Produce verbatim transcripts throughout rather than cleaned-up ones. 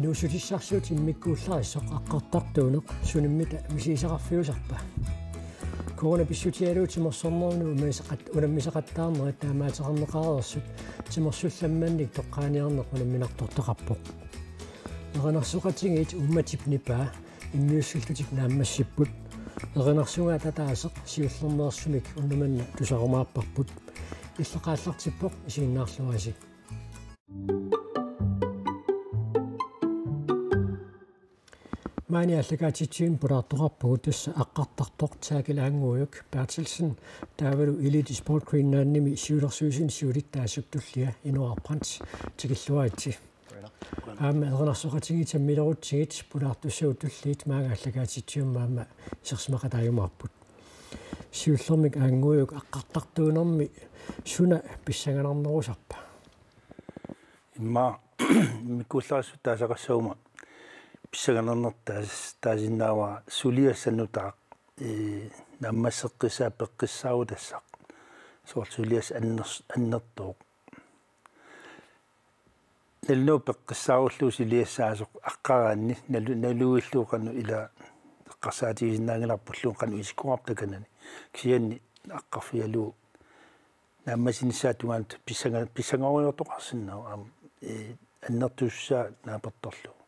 Nuussutissarsiutit immikkuullarissoq aqqartartuuneq sunimmita misigisaqarfiusarpa? Corona pissutigalugu timersornermut unammisaqat-, unammisaqattaarnerit taamaateqarneqareersut timersullammannik toqqaaniarneq unamminartortaqarpoq. Erinarsoqatigiit uummatip nipaa immiussillutik naammassipput. Erinarsugaat ataaseq siullermeersumik unnuk manna tusarumaarparput. Illoqaallartippoq, isiginnaarluarisi. Maani aallakaatitsivimmut pulaartoqarpugut, tassa aqqartartoq Taakilaannguujuk Berthelsen taavalu Elite Sport Greenlandimi siulersuisuni siulittaasup tullia Inooraq Brandt, tikilluaritsi. Aamma erinarsoqatigiit sammilerutsigit pulaartussavut tulliit maanga aallakaatitsivimmut aamma isersimaqataajumaarput. Siullermik Annguujuk, aqqartartuunermi suna pissanganarnerusarpa? Immaqa immikkuullarissut taasaqassaguma pissanganarnertut taas-, taasinnaavara suliassaq nutaaq, ee, naammasseqqissaaq peqqissaarutassaq. Soorlu suliassaq anners-, annertooq. Nalunaarup peqqissaarullugu suliassaasoq aqqaraanni nalu-, naluillugu qanoq ila eqqarsaatigisinnaanngilarpulluunniit qanoq isikkoqarpa takanani. Kisianni aqqarfigalugu naammassinissaata tungaanut pissanga-, pissangarujoortoqarsinnaavoq aamma, ee, annertusussaa naapertorlugu.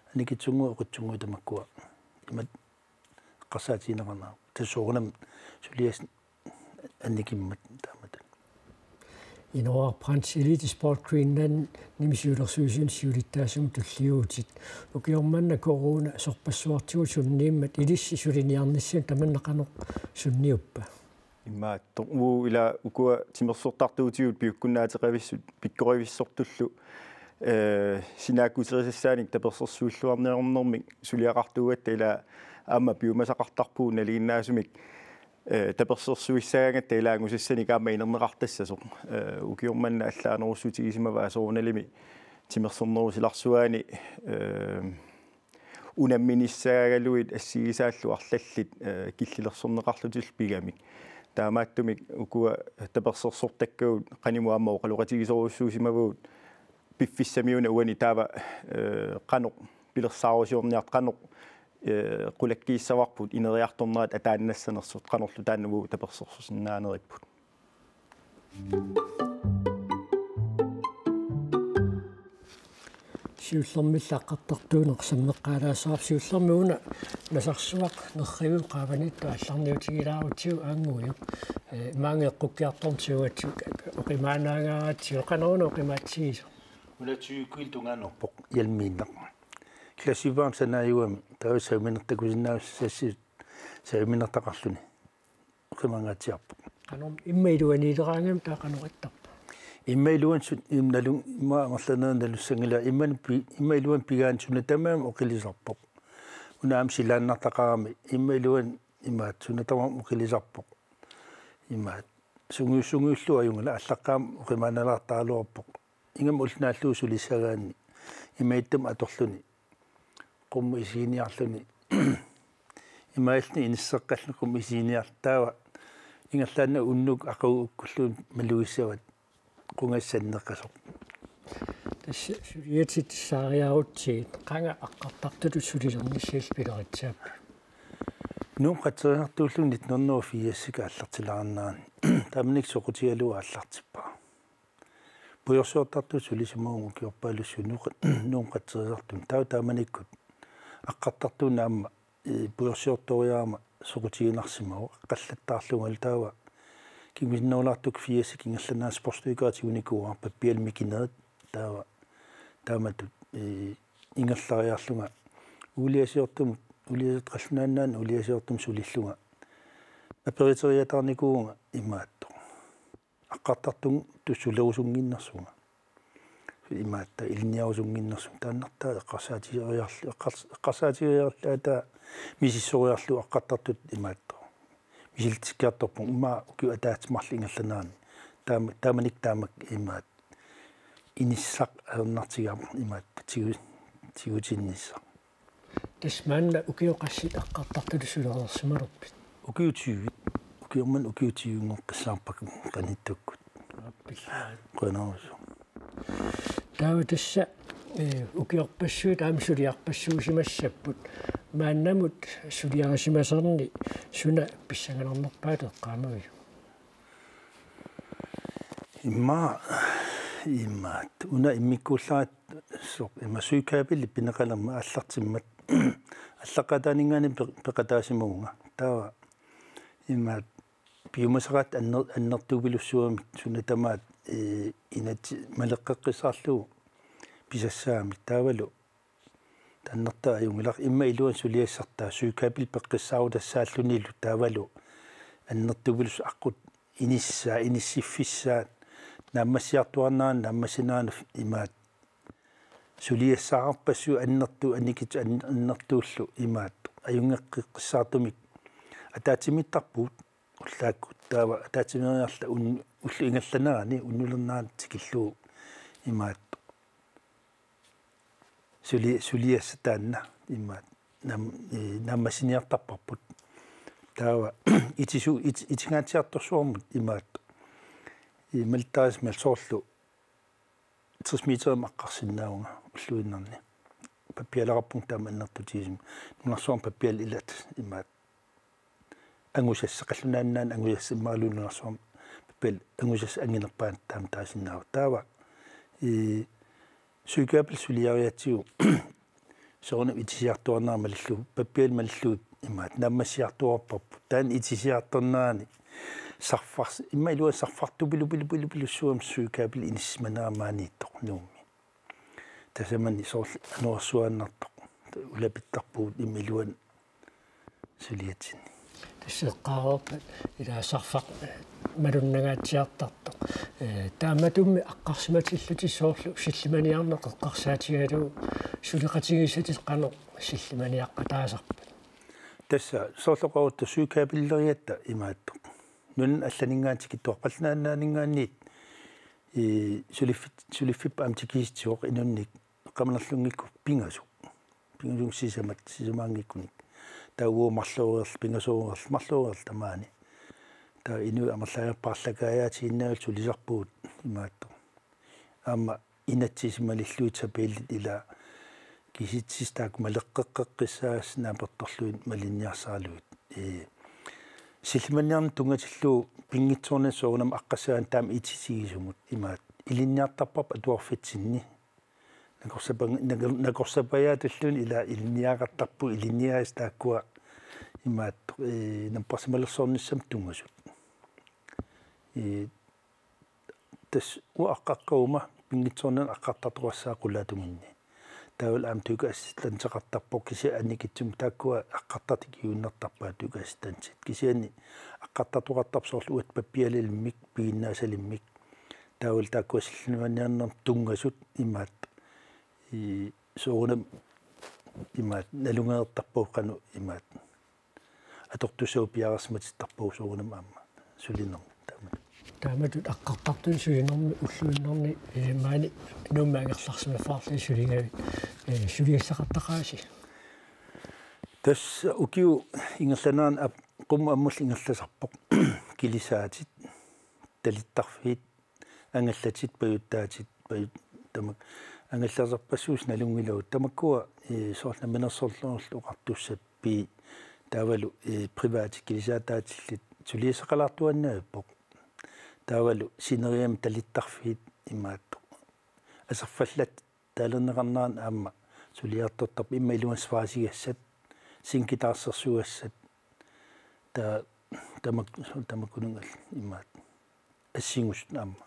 Annikitsunnguit oqitsunnguit tamakkua imatut eqqarsaatigineqarnerat. Tassa soorunami suliassat annikimmat taamatut. Inooraq Brandt, Elite Sport Greenlandimi siulersuisuni siulittaasup tulliuutit. Ukioq manna corona sorpassuartigut sunniimmat ilissi suliniarnissamut tamanna qanoq sunniuppa? Imaattoq, uu, ila ukua timersortartuutigut piukkunnaateqavissut pikkorivissortullu, ee, sinaakkuterisassaanik tapersersuilluarniarnermik suliaqartuugatta ila aamma piumasaqartarpugut nalinginnaasumik, ee, tapersersuissagaangatta ila angusassanik aamma inerneqartassasoq. Ee, ukioq manna allaanerussutigisimavat soorunalimi timersornerup silarsuaani, ee, unamminissaagaluit assigisaallu arlallit, ee, killilersorneqarlutillu pigamik. Taamaattumik ukua tapersersortakkagut qanimut aamma oqaloqatigisorujussuusimavagut piffissamiuna uani taava, ee, qanoq pilersaarusiorniartoq, qanoq, ee, qulakkiissavarput ineriartornerat ataannassanersut, qanorlu taanna uagut tapersersorsinnaaneripput. Siullermillu aqqartartuuneq sammeqqaalaassavarput. Siullermik una nasarsuaq nerrivik qaavaniittoq aallarniutigilaarutsigu Annguujuk. Ee, maanga eqqukkiartorneq tigugatsigu oqimaannaangaaratsigu, qanoruna oqimaatsigisoq? Una tyvekillu tungaanut hjelmiinnaq. Glassyvang sanaajuami, taava saviminertakusinnaasassasut saviminertaqarluni oqimaangaatsiarpoq. Qanormi immaqa iluaniileraangami taava qanoq ittarpa? Immaqa iluani sut-, im-, nalun-, immaqa amerlanerit nalussanngilai, immaqa pi-, immaqa iluani pigaanni suna tamarmi oqilisarpoq. Una aamma silaannartaqarami, immaqa iluani imaattoq suna tamarmi oqilisarpoq. Imaattoq sungius-, sungiullugu ajunngilaq, aallaqqaammut oqimaannalaartaraluarpoq. Ingammik ulloq naallugu sulissagaanni imaattumik atorluni qummut isiginiarluni. Imaalluni inisseqqalluni qummut isiginiarluni, taava ingerlaannaq unnuk aqagu ukkulluunniit malugissavat qungassanneqasoq. Tassa suliatit saariarutsigit, qanga aqqartartutut sulilernissallu pileritsaapput? Nuummi qatserisartuullunga nitten hundrede og firs aallartilaarnerani. Taamanikkut soqutigalugu aallartippara. Pujorsiortartutut sulisimavunga ukiorpaalussuit Nuup-, Nuummi qatserisartumi. Taava taamanikkut aqqartartuuneq aamma, ee, pujorsiortoriarama soqutiginarsimavoq, aqqallattaarlungalu. Taava kingusinnerulaartukkut firsikkut ingerlanerani sportsdykkeri tigunikuuara, pappialu mikinerit. Taava taamatut, ee, ingerlariarlunga uuliasiortumut, uuliasiortumut, qallunaat nunaannut uuliasiortumut sulillunga aperiteriataarnikuuvunga imaattoq: aqqartartutut sulerusunnginnersunga, imaattoq ilinniarusunnginnersunga, taannartaa eqqarsaatigeriarl-, eqqars-, eqqarsaatigeriarlunga, taava misissoriarlugu aqqartartutut imaattoq misilitsikkiartorpunga, immaqa ukiup ataatsip marluk ingerlanerani. Taama-, taamanikkut taamak imaattoq inissaq ajornartigaarput imaattoq tigu-, tigutinnissaq. Tassa maanna ukiut qassit aqqartartutut sulereersimalerpit? Ukiut tyve. Ukioq manna ukiut tyve-nngoqqissaarpakka qanittukkut. Aappillaat. Qujanarsuaq. Taava tassa Ee, ukiorpassuit aamma suliarpassuusimassapput. Maannamut suliarisimasanni suna pissanganarnerpaat eqqaamaviuk? Immaqa, immaqa. Una immikkuullaat soorlu immaqa søkabel pineqalermat aallartimmat. Aallaqqaataaninngaanniit pe-, peqataasimavunga. Taava immaqa piumasaqaat anner-, annertupilussuarmik suna tamaat, ee, inatsit maleqqeqqissaarlugu pisassaammat taavalu. Annertooq ajunngilaq immaqa iluani suliassartaa søkabel peqqissaarutassaallutillu taavalu annertupilussuit aqqut inissaat inissiffissaat naammassiartuaarneranni naammassinerani imaattoq suliassaqarpassuit annertuut annikitsut an-, annertuullu imaattoq ajunngeqqissaartumik ataatsimiittarpugut ullaakkut taava ataatsimeeriarluta un-, ullup ingerlanerani unnulernerani tikillugu imaattoq suli-, suliassat taanna imaattoq naam-, ee, naammassiniartarparput. Taava itisu-, it-, itingaatsiartorsuarmut imaattoq. Ee, malittarisimalluni soorlu tres meterimik aqqarsinnaavunga ulluinnarni. Pappialeqarpunga taama annertutigisumik. Nunarsuarmi pappialat ilaat imaattoq angusassat, qallunaat nunaanni angusassat imaluunniit nunarsuarmi pappialat angusassat anginerpaat taama taasinnaavoq. Taava, ee, søkabel suliarigatsigu soorunami itisiartuaarnera malillugu, pappialat malillugit imaattoq naammassiartuaarparput. Taanna itisiartornerani sarfars-, immaqa iluani sarfartupilu-, pilu-, pilu-, pilussuarmik søkabel inissisimanera maaniittoq Nuummi. Tasamani soorlu anorersuaannartoq. Ulapittarpugut immaqa iluani suliatsinni. Tassa eqqaareerpat ila sarfaq, ee, malunnangaatsiartartoq. Ee, taamatummi aqqarsimatillutit soorlu sillimaniarneq eqqarsaatigalugu suleqatigiissatit qanoq sillimaniaqqataasarpat? Tassa soorlu oqarutta søkabelerigatta imaattoq. Nunanit allaninngaanniit tikittuarput, qallunaat nunaanninngaanniit, ee, suliffit-, suliffipput aamma tikitsisoq inunnik eqqaamanerlunngikkukku pingasut. Pingasunngikkunik sisamat, sisamaanngikkunik. Taava uagut marloriarluta, pingasoriarluta, marloriarluta tamaani. Taava inuit amerleriarlutik paarlakaajaatigiinnavillutik sulisarpugut imaattoq. Aamma inatsit malillugit sapiillit ila kisitsisit taakku maleqqeqqeqqissaasut naapertorlugit malinniarsaralugit. Ee, sillimaniarneq tunngatillugu pinngitsoornani soorunami aqqassagaanni taama itisigisumut imaattoq. Ilinniartarparput atuarfitsinni. Nakorsapang-, nakor-, nakorsapajaatulluni ila ilinniagaqartarpugut ilinniagassat taakkua imaattoq, ee, napparsimalersornissamut tunngasut. Ee, tassa uanga aqqaqqaguma pinngitsoornani aqqartartoqassaaq qulaatunginni. Taavalu aamma tykkeassistanteqartarpoq kisianni annikitsumik taakkua aqqartartut ikiuinnartarpaat tykkeassistantit. Kisianni aqqartartoqartarpoq soorlu uagut pappialalimmik, piginnaasalimmik. Taavalu taakkua sillimaniarnermut tunngasut imaattoq. Ee, soorunami imaattoq nalunngereertarpagut qanoq imaattoq atortussat piareersimatittarpagut soorunami aamma sulinermi taamatut. Taamatut aqqartartuni sulinermi ulluinnarni, ee, maani Nuummi angerlarsimaffiarlugit suligavit, ee, suliassaqartaqaasi? Tassa ukiup ingerlanerani ap-, qummut ammullu ingerlasarpoq. Kilisaatit, talittarfiit, angallatit, pajuttaatit, pajut-, tamakku angallasarpassuusut nalunngilagut. Tamakkua, ee, soorlu Namminersorlutik Oqartussat, pii, taavalu, ee, privatit kilisaataatillit suliassaqalaartuaannavippoq. Taavalu sineriammi talittarfiit imaattoq. Aserfallataalerneqarnerani aamma suliartortarpoq immaqa iluani svejsigassat, sinkit taarsersugassat, ta-, tamak-, tamakkununnga imaattoq assingusut aamma.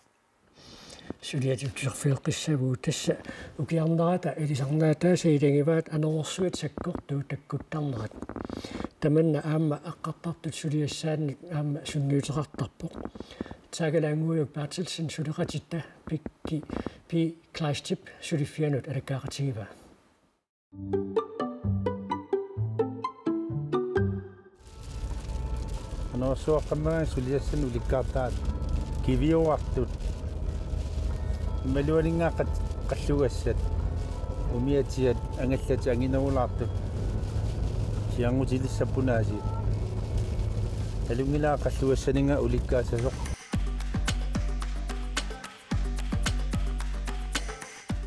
Suliatut tusarfigeqqissavugut tassa ukiarnerata ilisarnaataasa ilagivaat anorersuit sakkortuut takkuttarnerat. Tamanna aamma aqqartartut suliassaannut aamma sunniuteqartarpoq. Taakalaannguiuk Berthelsen suleqatitta Pikki P. Kleistip suliffianut alakkaatigivaa. Anorersuaqqammerani suliassanik ulikkaartaat kiviuartut. Imaluaninngaaq qat-, qallugassat. Umiatsiat angallatit anginerulaartut. Siarngutilissappunaasi. Nalunngilara qallugassaninngaanniit ulikkaassasoq.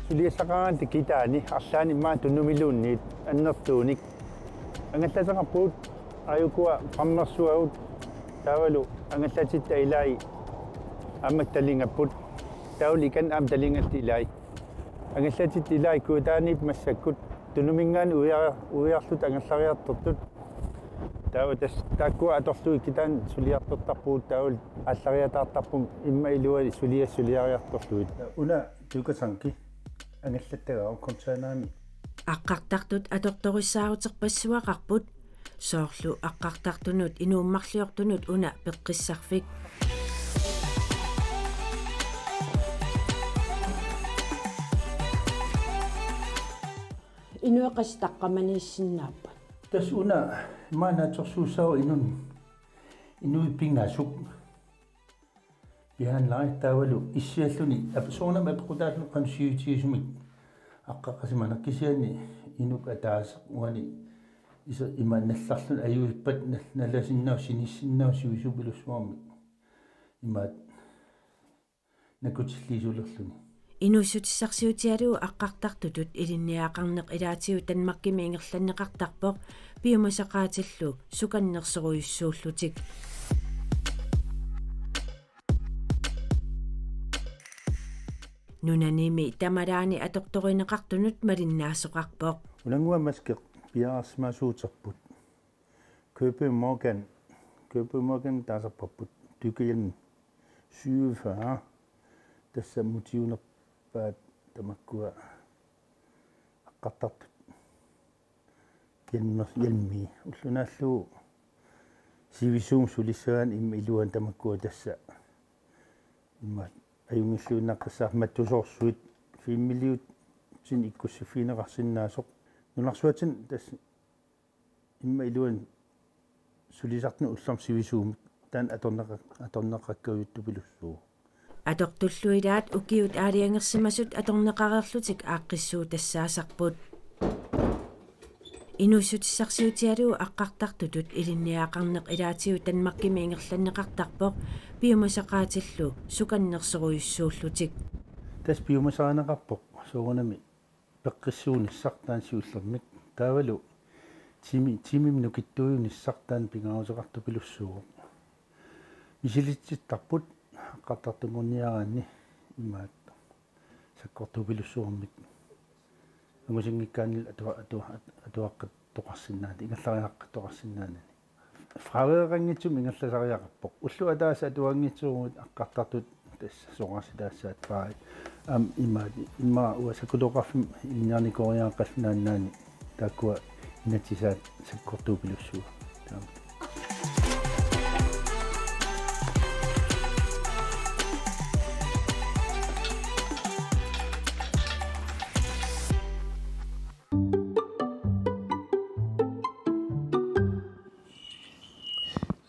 Suliassaqaraanni kitaani arlaanni immaqa tunumiluunniit annertuunik angallateqarpugut, aajukua pammersuagut taavalu angallatitta ilai aamma talingapput, taavalu ikanneq aamma talingallutik ilai. Angallatitta ilai kutaaniipput massakkut tunuminngaanniit uia-, uiarlutik angallariartortut. Taava tassa taakkua atorlugit kitaani suliartortarpugut, taavalu aallariataartarput immaqa iluani suliassat suliariartorlugit. Una Tukasanki angallattagaavoq containerimi. Aqqartartut atortorissaaruterpassuaqarput, soorlu aqqartartunut inuummarliortunut una peqqissarfik. Inuit qassit taqqamaniissinnaappat? Tassa una maanna atorsuussaavoq inun-, inuit pingasut. Pihaanlai taavalu issialluni ap-, soorunami apeqqutaalluni qanoq siutigisumik aqqaqqasimaneq, kisianni inuk ataaseq uani ise ima nallarluni ajuippat nal-, nalasinnaavoq, sinissinnaavoq sivisuupilussuarmik. Imaat nakutilliisulerluni. Inuussutissarsiutigalugu aqqartartutut ilinniagaqarneq ilaatigut Danmarkimi ingerlanneqartarpoq piumasaqaatillu sukannersorujussuullutik. Nunanimi tamalaani atortorineqartunut malinnaasoqarpoq. Unannguaq maskeq piareersimasuuterput. Købe Morgan, Købe Morgan taasarparput Dykkerhjelm syvogfyrre, tassa mutiunerpaat tamakkua aqqartartut hjelmer-, hjelmi. Ulloq naallugu sivisuumik sulissagaanni immaqa iluani tamakkua tassa immaqa ajunngilluinnaqqissaarput, mattusoorsuit filmiliutsinnut ikkussiffigineqarsinnaasoq. Nunarsuatsinni tassa immaqa iluani sulisartunut ullormut sivisuumik taanna atorneqa-, atorneqakkajuttupilussuuvoq. Atortullu ilaat ukiut aalajangersimasut atorneqareerlutik aaqqissuutassaasarput. Inuussutissarsiutigalugu aqqartartutut ilinniagaqarneq ilaatigut Danmarkimi ingerlanneqartarpoq piumasaqaatillu sukannersorujussuullutik. Tassa piumasarineqarpoq soorunami peqqissuunissaq taanna siullermik. Taavalu timi-, timimik nukittuujunissaq taanna pingaaruteqartupilussuuvoq. Misilitsittarput aqqartartunngorniaraanni imaat sakkortuupilussuarmik. Angusinngikkaanni atua-, atua-, atuaqqattoqarsinnaan-, ingerlariaqqattoqarsinnaanani. Fraveeqanngitsumik ingerlasariaqarpoq. Ulloq ataaseq atuanngitsuugut aqqartartut tassa soraasitaassaat paai. Aamma imaat, immaqa uanga sakkutoqarfimmi ilinniarnikooriarput Qallunaat Nunaanni taakkua inatsisaat sakkortuupilussuupput. Taama.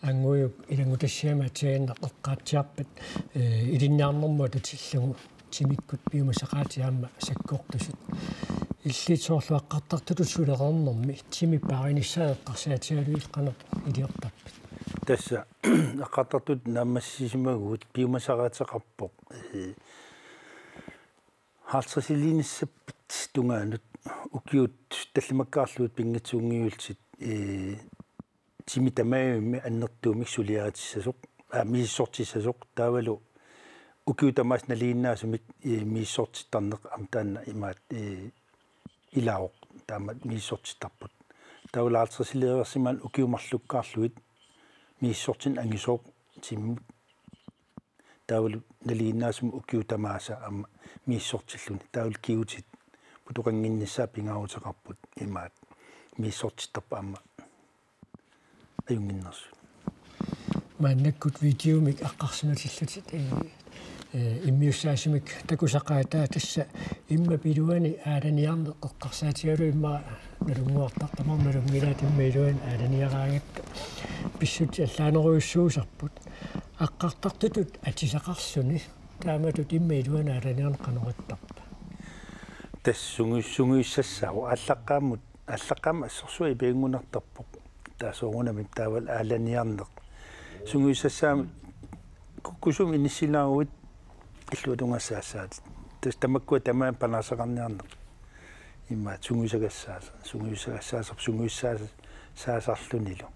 Anngujuk ilanngutassiami atsiaginnaq eqqaatsiarpat, ee, ilinniarnermut atatillugu timikkut piumasaqaatit aamma sakkortusut. Illit soorlu aqqartartutut sulereernermi timi paarinissaa eqqarsaatigalugit qanoq iliortarpit? Tassa aqqartartut naammassisimaguit piumasaqaateqarpoq. Ee, halvtredsiliinnissappat tungaanut ukiut tallimakkaarlugit pinngitsuunngivillugit, ee, timi tamavimmi annertuumik suliarisassasoq, aa, misissortissasoq, taavalu ukiut tamaasa nalinginnaasumik, ee, misissortittarneq aamma taanna imaat, ee, ilaavoq, taama misissortittarput. Taavalu halvtredsiliilersimaanni ukiut marlukkaarlugit misissortinneq angisooq timi. Taavalu nalinginnaasumik ukiut tamaasa aamma misissortilluni. Taavalu kigutit putoqannginnissaat pingaaruteqarput imaat misissortittarput aamma ajunnginnersut. Maannakkut videomik aqqarsimatillutit, ee, ee, immiussaasumik takusaqaataa tassa immap iluani aalaniarneq eqqarsaatigalugu immaqa nalunnguartartut tamarmik nalunngilaat immap iluani aalaniaraangatta pissutsit allaanerujussuusarput. Aqqartartutut atisaqarluni taamatut immap iluani aalaniarneq qanoq ittarpa? Tassa sungi-, sungiussassaavoq aallaqqaammut, aallaqqaammut assorsuaq ipianngunartarpoq. Taava soorunami taavalu aalaniarneq. Sungiussassaammat kukkusumik inissilaaruit illuatungassaassaatit. Tassa tamakkua tamaani panarsaqarniarneq. Immaqa sungiusagassaasoq, sungiusagassaasoq, sungiussaas-, saasarlunilu.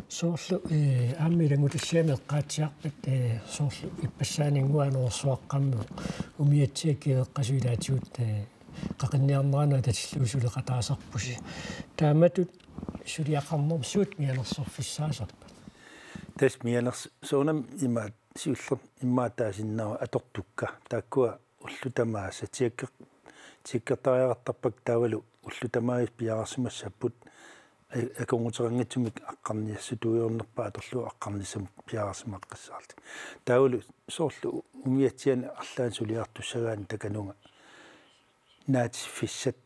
Soorlu, eh, aamma ilanngutassiami eqqaatsiarpat, eh, soorlu ippassaaninnguaq anorersuaqqammivoq umiatsiakkut eqqasu ilaatigut, eh, qaqinniarneranut atatillugu suleqataasarpusi. Taamatut suliaqarnermut suut mianersorfissaasarpat? Tassa mianers-, soorunami imaat siullermik immaqa taasinnaavoq atortukka. Taakkua ullut tamaasa tjekki-, tjekkertariaqartarpakka taavalu ullut tamaasa piareersimassapput a-, akornuteqanngitsumik aqqarniassatuujornerpaat atorlugu aqqarnissamut piareersimaqqissaarlutik. Taavalu soorlu umiatsianik arlaannik suliartussagaanni takanunga naatiffissat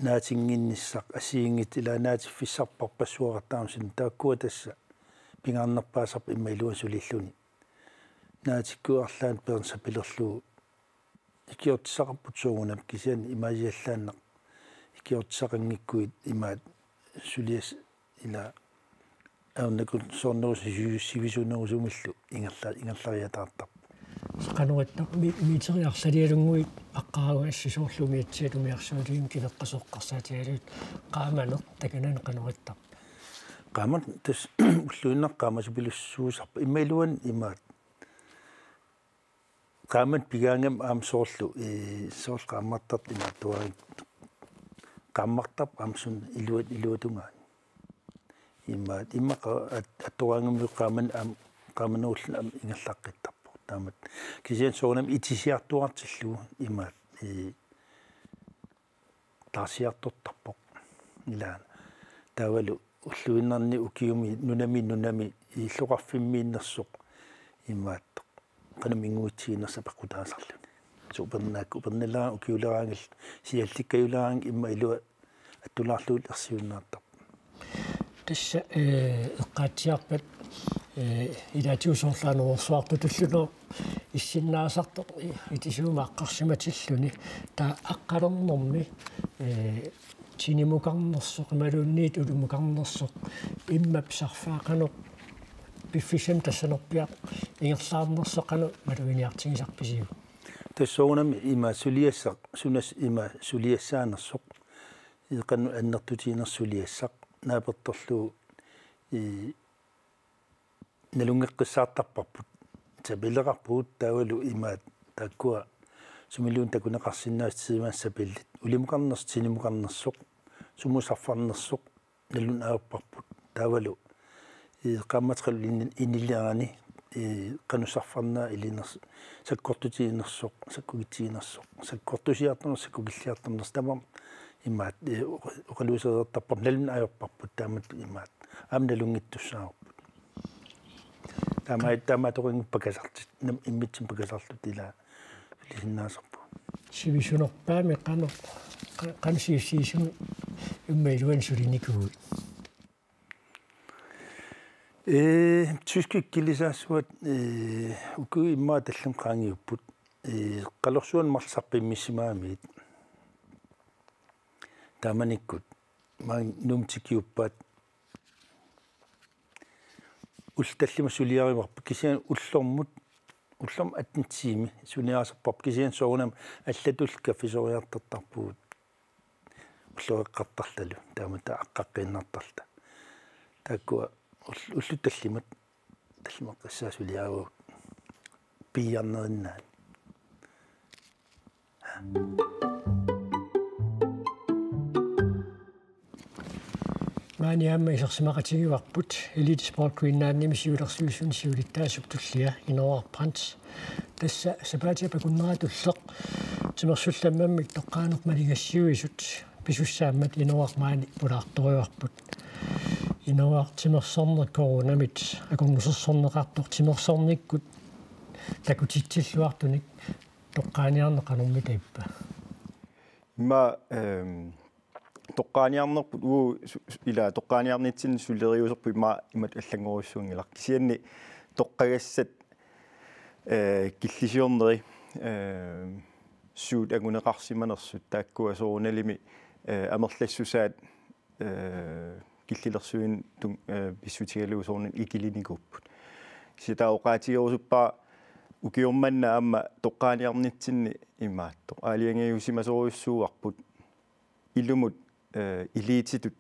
naatinnginnissaq assigiinngitsoq ilaa naatiffissarpassuaqartarami suna taakkua tassa pingaarnerpaasarput immaqa iluani sulilluni. Naatikkuit arlaannik peerneq sapilerlugu ikiortissaqarput soorunami kisianni imaasiallaannaq ikiortissaqanngikkuit imaat suliassat ilaa ajornakusoornerusumik sivi-, sivisunerusumillu ingerla-, ingerlariataartarpoq. Qanoq ittoq mi-, miiteriarlalialunnguit aqqaraagassi soorlu umiatsiat umiarsualivimmik kileqqasoqqarsaatigalugit qaamaneq takanani qanoq ittoq? Qaamaneq tassa ulluinnarni qaamasupilussuusarpoq immaqa iluani imaat. Qaamaneq pigaangami aamma soorlu, eh, soorlu qaammartartut imaattuarit. Qaammartarput aamma suna iluat-, iluatungaani. Imaat, immaqa at-, attoraangamiuk qaamaneq aamma, qaamanerulluni aamma ingerlaqqittarpoq. Taamatut. Kisianni soorunami itisiartuartillugu imaat, eh, taarsiartortarpoq ilaana. Taavalu ulluinnarni ukiumi nunami nunami illoqarfimmiinnersoq imaattoq. Qanoq minguitsiginersoq peqqutaasarluni. Soorlu upernaak-, upernaleraangat ukiuleraangat siallikkajuleraaneq immaqa ilua attulaarlugu ersiunnaartarpoq. Tassa, eh, eqqaatsiarpat, eh, ilaatigut soorlu anorersuartutulluunniit issinnaasartoq i-, itisuumik aqqarsimatilluni taava aqqalernermi, eh, tinimukarnersoq imaluunniit ulumukarnersoq immap sarfaa qanoq piffissami tassanerpiaq ingerlaarnersoq qanoq maluginiartigisarpisiuk? Tassa soorunami ima suliassaq, sunaaffa ima suliassaanersoq, eh, qanoq annertutiginersoq suliassaq, naapertorlugu, eh, nalunngeqqissaartarparput. Sapileqarpugut taavalu imaat taakkua sumiluunniit takuneqarsinnaasut tiimaat sapillit. Ulimukarnersoq, tinimukarnersoq, sumut sarfarnersoq, naluneq ajorparput. Taavalu, eh, qaammatit qanoq ini-, inilerani, eh, qanoq sarfarnerat iliners-, sakkortutiginersoq, sakkugitsiginersoq, sakkortusiartornersoq, sakkukilliartornersoq, tamarmik imaat, eh, oqa-, oqaluusereertarparput, naluneq ajorparput, taamatut imaat. Aamma nalunngittussaavarput. Taama-, taamaattoqanngippat pakasartut, nam-, immitsinnut pakasarlutik ilaa sulisinnaasarput. Sivisunerpaamik qanoq, qa-, qanoq sivitsigisumik immaqa iluani sulinikuuit? Ee, tyskit kilisaassuat, ee, ukiut immaqa tallimat qaangiupput. Ee, qalorsuan marluk sarpimmissimagamiit. Taamanikkut maani Nuummi tikiuppat ullut tallimat suliarivarput kisianni ullormut, ullormut atten tiimi suliarisarparput kisianni soorunami allatulli kaffisoriartortarpugut ulloqeqqartarlutalu taamatut aqqaqqiinnartarluta. Taakkua ull-, ullut tallimat, tallimaqqissaat suliarivagut piiarnerinnaat. Maani aamma isersimaqatigivarput Elite Sport Greenlandimi siulersuisuni siulittaasup tullia Inooraq Brandt. Tassa sapaatip akunneratulli timersullammammik toqqaaneq maligassiuisut pisussaammat Inooraq maani pulaartorivarput. Inooraq, timersorneq coronamit akornusersorneqartoq timersornikkut takutitsilluartunik toqqaaniarneq qanormita ippa? Ima, ehm, toqqaaniarnerput uu su-, su-, ila toqqaaniarnitsinni suleriuserput ima, imatut allanngorujussuanngilaq. Kisianni toqqagassat, eh, killisiorneri, eh, suut anguneqarsimanersut taakkua soorunalimi, eh, amerlassusaat, eh, killilersuineq tun-, eh, pissutigalugu soorunami ikilinikuupput. Kisianni taava oqaatigerusuppara Ukioq manna aamma toqqaaniarnitsinni imaattoq aalajangiussimasorujussuuarput ilumut, eh, elititut,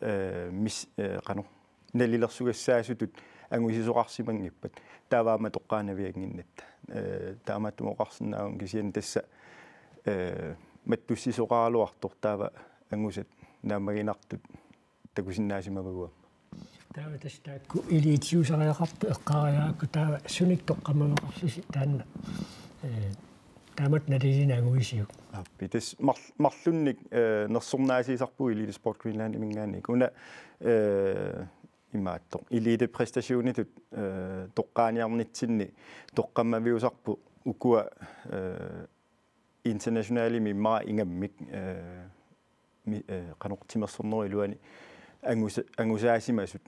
eh, mis-, eh, qanoq, nalilersugassaasutut angusisoqarsimanngippat. Taava aamma toqqaanaviannginnatta. Eh, taamaattumik oqarsinnaavunga kisianni tassa, eh, mattussisoqaraluartoq taava angusat naammaginartut takusinnaasimavagut aamma. Taava tassa taakku elitiusariaqartut eqqaariarakku taava sunik toqqammaveqarsusi taanna, eh, taamatut naliliineq angugisiuk? Aappi, tassa mar-, marlunnik, eh, nersornaasiisarpugut Elite Sport Greenlandiminngaanniit. Una, eh, imaattoq elitepræstationitut, eh, toqqaaniarnitsinni toqqammaviusarput ukua, eh, internationalimi immaqa ingammik, eh, mi-, eh, qanoq, timersornerup iluani angusa-, angusaasimasut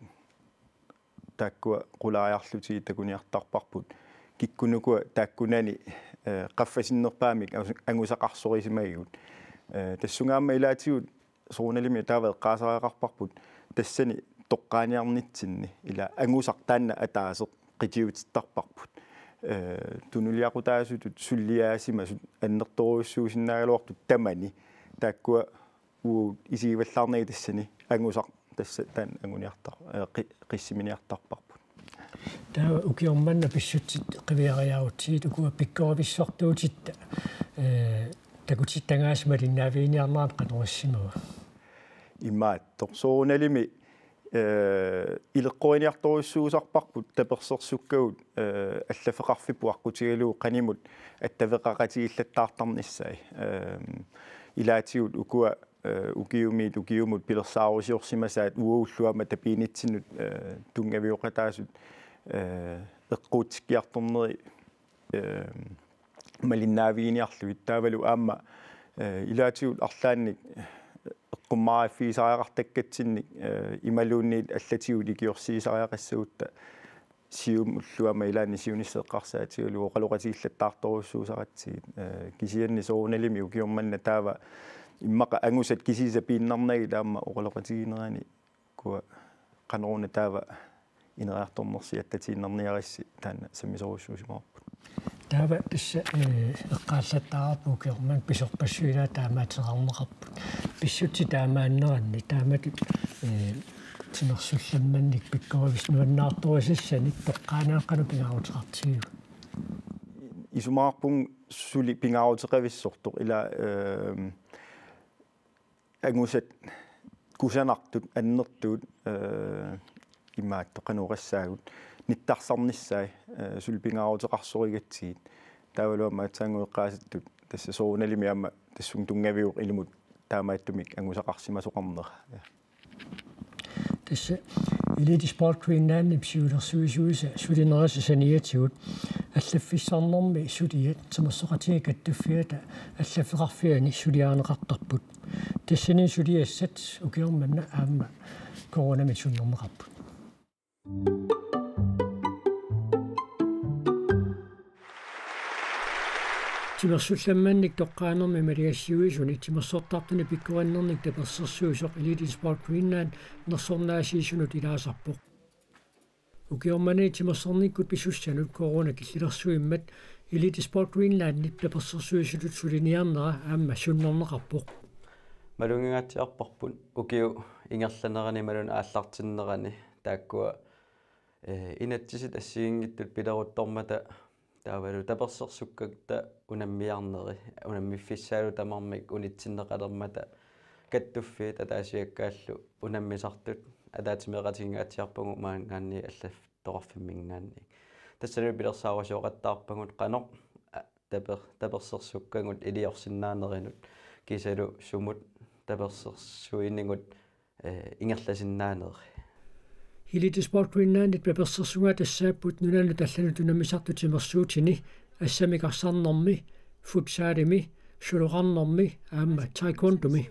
taakkua qulariarlutigit takuniartarparput. Kikkunnukua taakkunani, eh, qaffasinnerpaamik angus-, angusaqarsorisimagigut. Eh, tassunga aamma ilaatigut soorunalimi taava eqqaasariaqarparput tassani toqqaaniarnitsinni ila angusaq taanna ataaseq qitiutittarparput. Eh, tunuliaqutaasutut suliaasimasut annertoorujussuusinnaagaluartut tamani taakkua uagut isigivallaarnagit tassani angusaq tassa taanna anguniartar-, eh, qi-, qissiminiartarparput. Taava ukioq manna pissutsit qiviariarutsigit ukua pikkorivissortuutitta, eh, takutittagaasa malinnaaviginiarneranni qanoq issimava? Imaattoq soorunalimi, eh, ileqqoriniartorujussuusarparput tapersersukkagut, eh, allaffeqarfipput aqqutigalugu qanimut attaveqaqatigiillattaartarnissaat. Ehm, ilaatigut ukua, eh, ukiumiit ukiumut pilersaarusiorsimasaat uagullu aamma tapiinitsinnut, eh, tunngavioqataasut, eh, eqquutsikkiartorneri, eh, malinnaaviginiarlugit taavalu aamma, eh, ilaatigut arlaannik eqqummaariffigisariaqartakkatsinnik, eh, imaluunniit allatigut ikiorsiisariaqassagutta Siumullu aamma ilaanni siunissaq eqqarsaatigalugu oqaloqatigillattaartorujussuusaratsigit. Eh, kisianni soorunalimi ukioq manna taava immaqa angusat kisiisa piinnarnagit aamma oqaloqatiginerani ukua qanoruna taava ineriartornersi attatiinnarniarissi taanna sammisorujussuusimavarput. Taava tassa, eh, eqqaallattaarparput ukioq manna pisorpassuit ilaat taamaateqarneqarput. Pissutsit taamaanneranni taamatut, eh, timersullammannik pikkorivis-, nuannaartorisassanik toqqaannaq qanoq pingaaruteqartigiva? Isumaqarpunga suli pingaaruteqavissortoq ila, ehm, angusat kusanartut annertuut, eh, imaattoq qanoq oqassaagut nittarsarnissaat, eh, suli pingaaruteqarsorigatsigit. Taavalu aamma aatsaannguaq eqqaasattut tassa soorunalimi aamma tassunga tunngaviuvoq ilumut taamaattumik angusaqarsimasoqarnera. Ja. Tassa Elite Sport Greenlandip siulersuisuisa sulinerisa saniatigut allaffissarnermi suliat timersoqatigiit kattuffiata allaffeqarfiani suliarineqartarput. Tassani suliassat ukioq manna aamma coronamik sunnerneqarput. Timersullammannik toqqaanermi maligassiuisuni timersortartuni pikkorinnernik tapersersuisoq Elite Sport Greenland nersornaasiisunut ilaasarpoq. Ukioq manna timersornikkut pisussanut corona killilersuimmat Elite Sport Greenlandip tapersersuisutut suliniarnera aamma sunnerneqarpoq. Malugingaatsiarparput ukiup ingerlanerani imaluunniit aallartinnerani taakkua, eh, inatsisit assigiinngitsut pileruttormata taavalu tapersersukkatta unammiarneri, unammiffissaalu tamarmik unitsinneqalermata kattuffiit ataasiakkaallu unammisartut ataatsimeeqatigiingaatsiarpagut maanngaanniit allaf-, toqarfimminngaanniit. Tassanilu pilersaarusioqattaarpagut qanoq, a, taper-, tapersersukkagut iliorsinnaanerinut kiisalu sumut tapersersuinigut, eh, ingerlasinnaanerit. Elite Sport Greenlandip tapersersugaa tassaapput nunanut allanut unammisartut timersuutini, assamik arsarnermi, futsalimi, suloqarnermi aamma taekwondomi.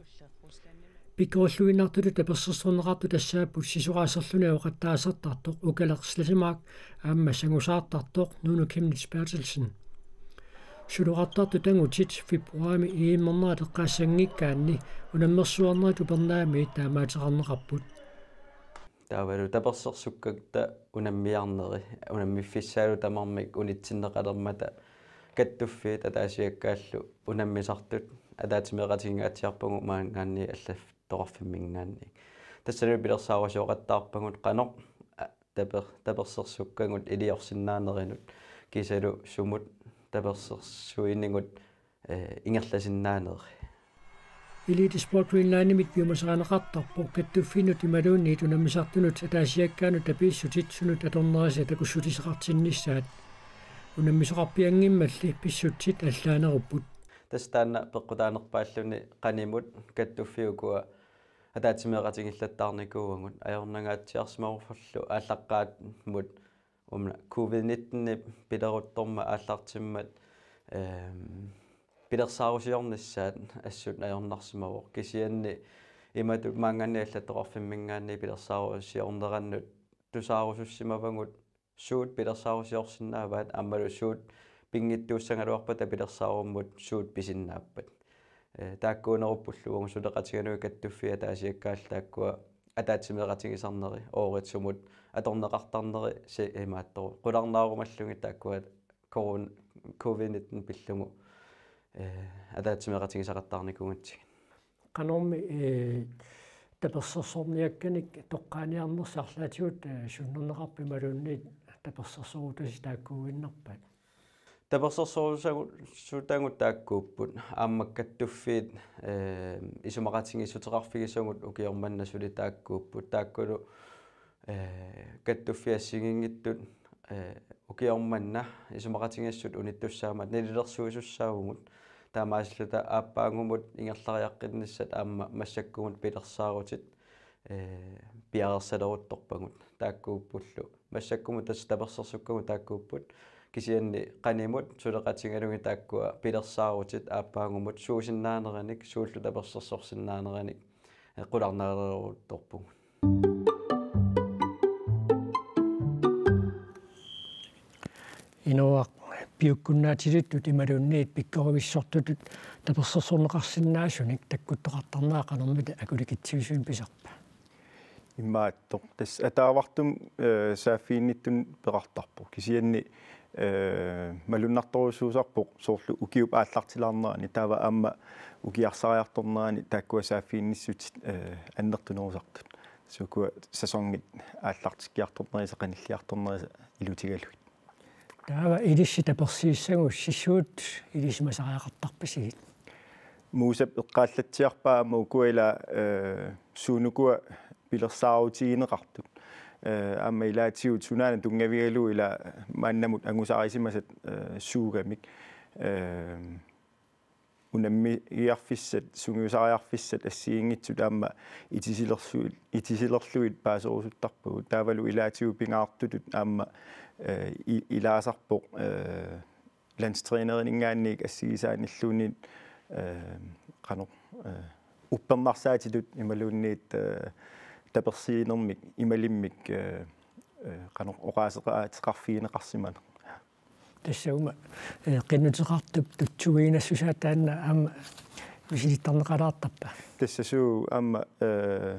Pikkorilluinnartutut tapersersorneqartut tassaapput sisoraaserluni ajoqattaasartartoq Ukaleq Slettemark aamma sangusaartartoq Nuno Chemnitz Berthelsen. Suloqartartut angutit februaarimi E M-ernerat eqqaassanngikkaanni unammersuarnerit upernaamiit taamaateqarneqarput. Taavalu tapersersukkakka unammiarneri, unammiffissaalu tamarmik unitsinneqalermata kattuffiit ataasiakkaallu unammisartut ataatsimeeqatigiinnaatsiarpagut maanngaanniit allattoqarfimminngaanniit. Tassalu pilersaarusioqattaarpagut qanoq, a, taper-, tapersersukkagut iliorsinnaanerinut kiisalu sumut tapersersuinigut, eh, ingerlasinnaaneri. Elite Sport Greenlandimit piumasarineqartarpoq kattuffinnut imaluunniit unammisartunut ataasiakkaanut tapiissutit sunut atornerisa takussutisseqartinnissaat. Unammisoqarpianngimmalli pissutsit allaanerupput. Tassa taanna peqqutaanerpaalluni qanimut kattuffiit ukua ataatsimeeqatigiillattaarnikuuagut, ajornangaatsiarsimavorlu aallaqqaammut una covid nitten pileruttormat aallartimmat, ehm, pilersaarusiornissaat assut ajornarsimavoq. Kisianni imatut maanngaanniit allattoqarfimminngaanniit pilersaarusiornerannut tusaarusussimavagut suut pilersaarusiorsinnaavaat aammalu suut pinngitsuussagaluarpata pilersaarummut suut pisinnaappat. Eh, taakkuuneruppullu uagut suleqatigalugit kattuffiit ataasiakkaallu taakkua ataatsimeeqatigisarneri, oorit sumut atorneqartarneri si-, imaattoq. Qularnaarumallugit taakkua koron-, covid nitten pillugu, eh, ataatsimeeqatigisaqattaarnikuugatsigit. Qanormi, eh, tapersersorniakkanik toqqaaniarnersi arlaatigut, eh, sunnerneqarpa imaluunniit tapersersorutasi taakkuuginnarpaat? Tapersersorusuta-, sutagut taakkuupput. Aamma kattuffiit, eh, isumaqatigiissuteqarfigisagut ukioq manna suli taakkuupput. Taakkulu, eh, kattuffiit assigiinngitsut, eh, ukioq manna isumaqatigiissut unittussaammat nalilersuisussaavugut. Taamaasilluta aappaagumut ingerlariaqqinnissat aamma massakkumut pilersaarutit, eh, piareersaleruttorpagut. Taakkuuppullu. Massakkumut tassa tapersersukkagut taakkuupput. Kisianni qanimut suleqatigalugit taakkua pilersaarutit aappaagumut suusinnaaneranik, suullu tapersersorsinnaaneranik, eh, qularnaareruttorpugut. Inoaq, piukkunnaatilittut imaluunniit pikkorivissortutut tapersersorneqarsinnaasunik takkuttoqartarnera qanormita akulikitsivisunik pisarpa? Imaattoq. Tassa ataavartumik, eh, saaffiginnittunik peqartarpoq. Kisianni, eh, malunnartorujussuusarpoq soorlu ukiup aallartilaarnerani taava aamma ukiarsariartornerani taakkua saaffiginnissutit, eh, annertunerusartut. Sukkua sæsonit aallartikkiartornerisa, qanilliartornerisa ilutigalugit. Taava ilissi tapersiissagussi suut ilisimasariaqartarpisigit? Muusap eqqaallatsiarpaa aamma ukua ila, eh, suunukua pilersaarutigineqartut. Eh, aamma ilaatigut sunaana tunngavigalugu ila maannamut angusarisimasat, eh, suugamik. Eh, unammigiarfissat, sungiusariarfissat assigiinngitsut aamma itisilersu-, itisilerlugit paaserusuttarpagut. Taavalu ilaatigut pingaartutut aamma, eh, i-, ilaasarpoq, eh, landstrænerininngaanniit assigisaanilluunniit, eh, qanoq, eh, uppernarsaatitut imaluunniit, eh, tapersiinermik, imalimmik, eh, eh, qanoq oqaaseqaateqarfigineqarsimaneq. Tassa uuma, eh, qinnuteqartup tutsuiginassusaa taanna aamma misilittarneqalaartarpa? Tassa suu aamma, eh,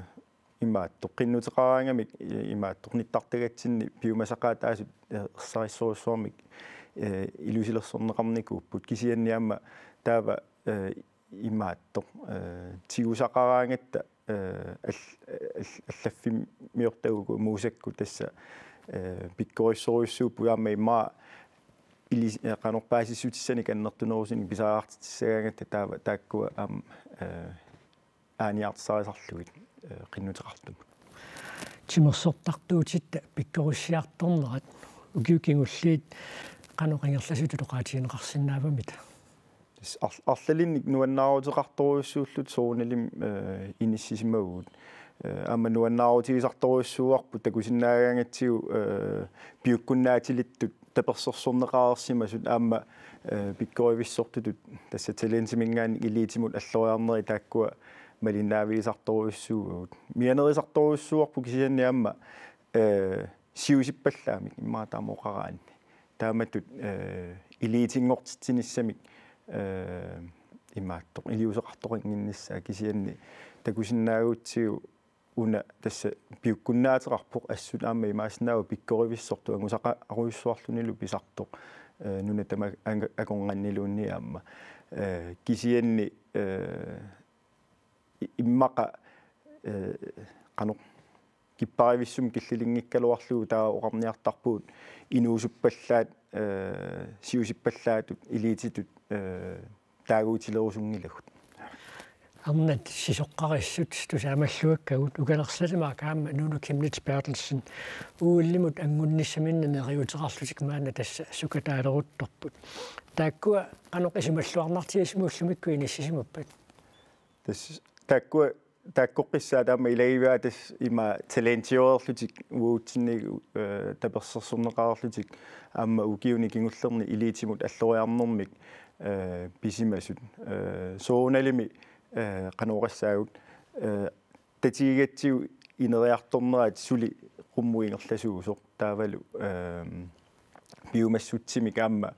imaattoq qinnuteqaraangamik, eh, imaattoq nittartagatsinni piumasaqaataasut, eh, ersarissorujussuarmik, eh, ilusilersorneqarnikuupput kisianni aamma taava, eh, imaattoq, eh, tigusaqaraangatta, eh, all-, all-, allaffimmiortagut muusakku tassa, eh, pikkorissorujussuupput aamma immaqa ilis-, eh, qanoq paasissutissanik annertunerusunik pisariaqartitsissagaangatta taava taakkua aamma, eh, aaniartisarisarlugit, eh, qinnuteqartumut. Timersortartuutitta pikkorissiartornerat ukiut kingulliit qanoq ingerlasutut oqaatigineqarsinnaavamita? Tassa ar-, arlalinnik nuannaaruteqartorujussuulluta soorunalimi, eh, inissisimavugut. Eh, aamma nuannaarutigisartorujussuuarput takusinnaagaangatsigu, eh, piukkunnaatilittut tapersersorneqareersimasut aamma, eh, pikkorivissortutut tassa talentiminngaanniit eliitimut alloriarnerit taakkua malinnaavigisartorujussuuagut. Mianerisartorujussuuarput kisianni aamma, eh, siusippallaamik immaqa taama oqaraanni. Taamatut, eh, eliitinngortitsinissamik, eh, imaattoq iliuuseqartoqannginnissaa kisianni takusinnaagutsigu una tassa piukkunnaateqarpoq assut aamma imaassinnaavoq pikkorivissortoq angusaqarujussuarlunilu pisartoq, eh, nuna tama anga-, akornanniluunniit aamma. Eh, kisianni, eh, i-, immaqa, eh, qanoq kipparivissumik killilinngikkaluarlugu taava oqarniartarpugut inuusuppallaat, eh, siusippallaatut, elititut, eh, taaguutilerusunngilagut. Arnat sisoqqarissut tusaamalluakkagut, ukalersaat maakkaamma Nuunu Chemnitz Berthelsen, O L-imut anngunnissaminnik neriuuteqarlutik maanna tassa sukataaleruttorput. Taakkua qanoq isumalluarnartigisumik ullumikkut inissisimappat? Tassa taakkua, taakkoqqissaat aamma ilagivaat tassa ima talentiuerlutik uatsinnit, eh, tapersersorneqareerlutik aamma ukiuni kingullerni elitimut alloriarnermik, eh, pisimasut. Eh, soorunalimi, eh, qanoq oqassaagut, eh, tatigigatsigu ineriartornerat suli qummut ingerlasuusoq taavalu, ehm, piumassutsimik aamma,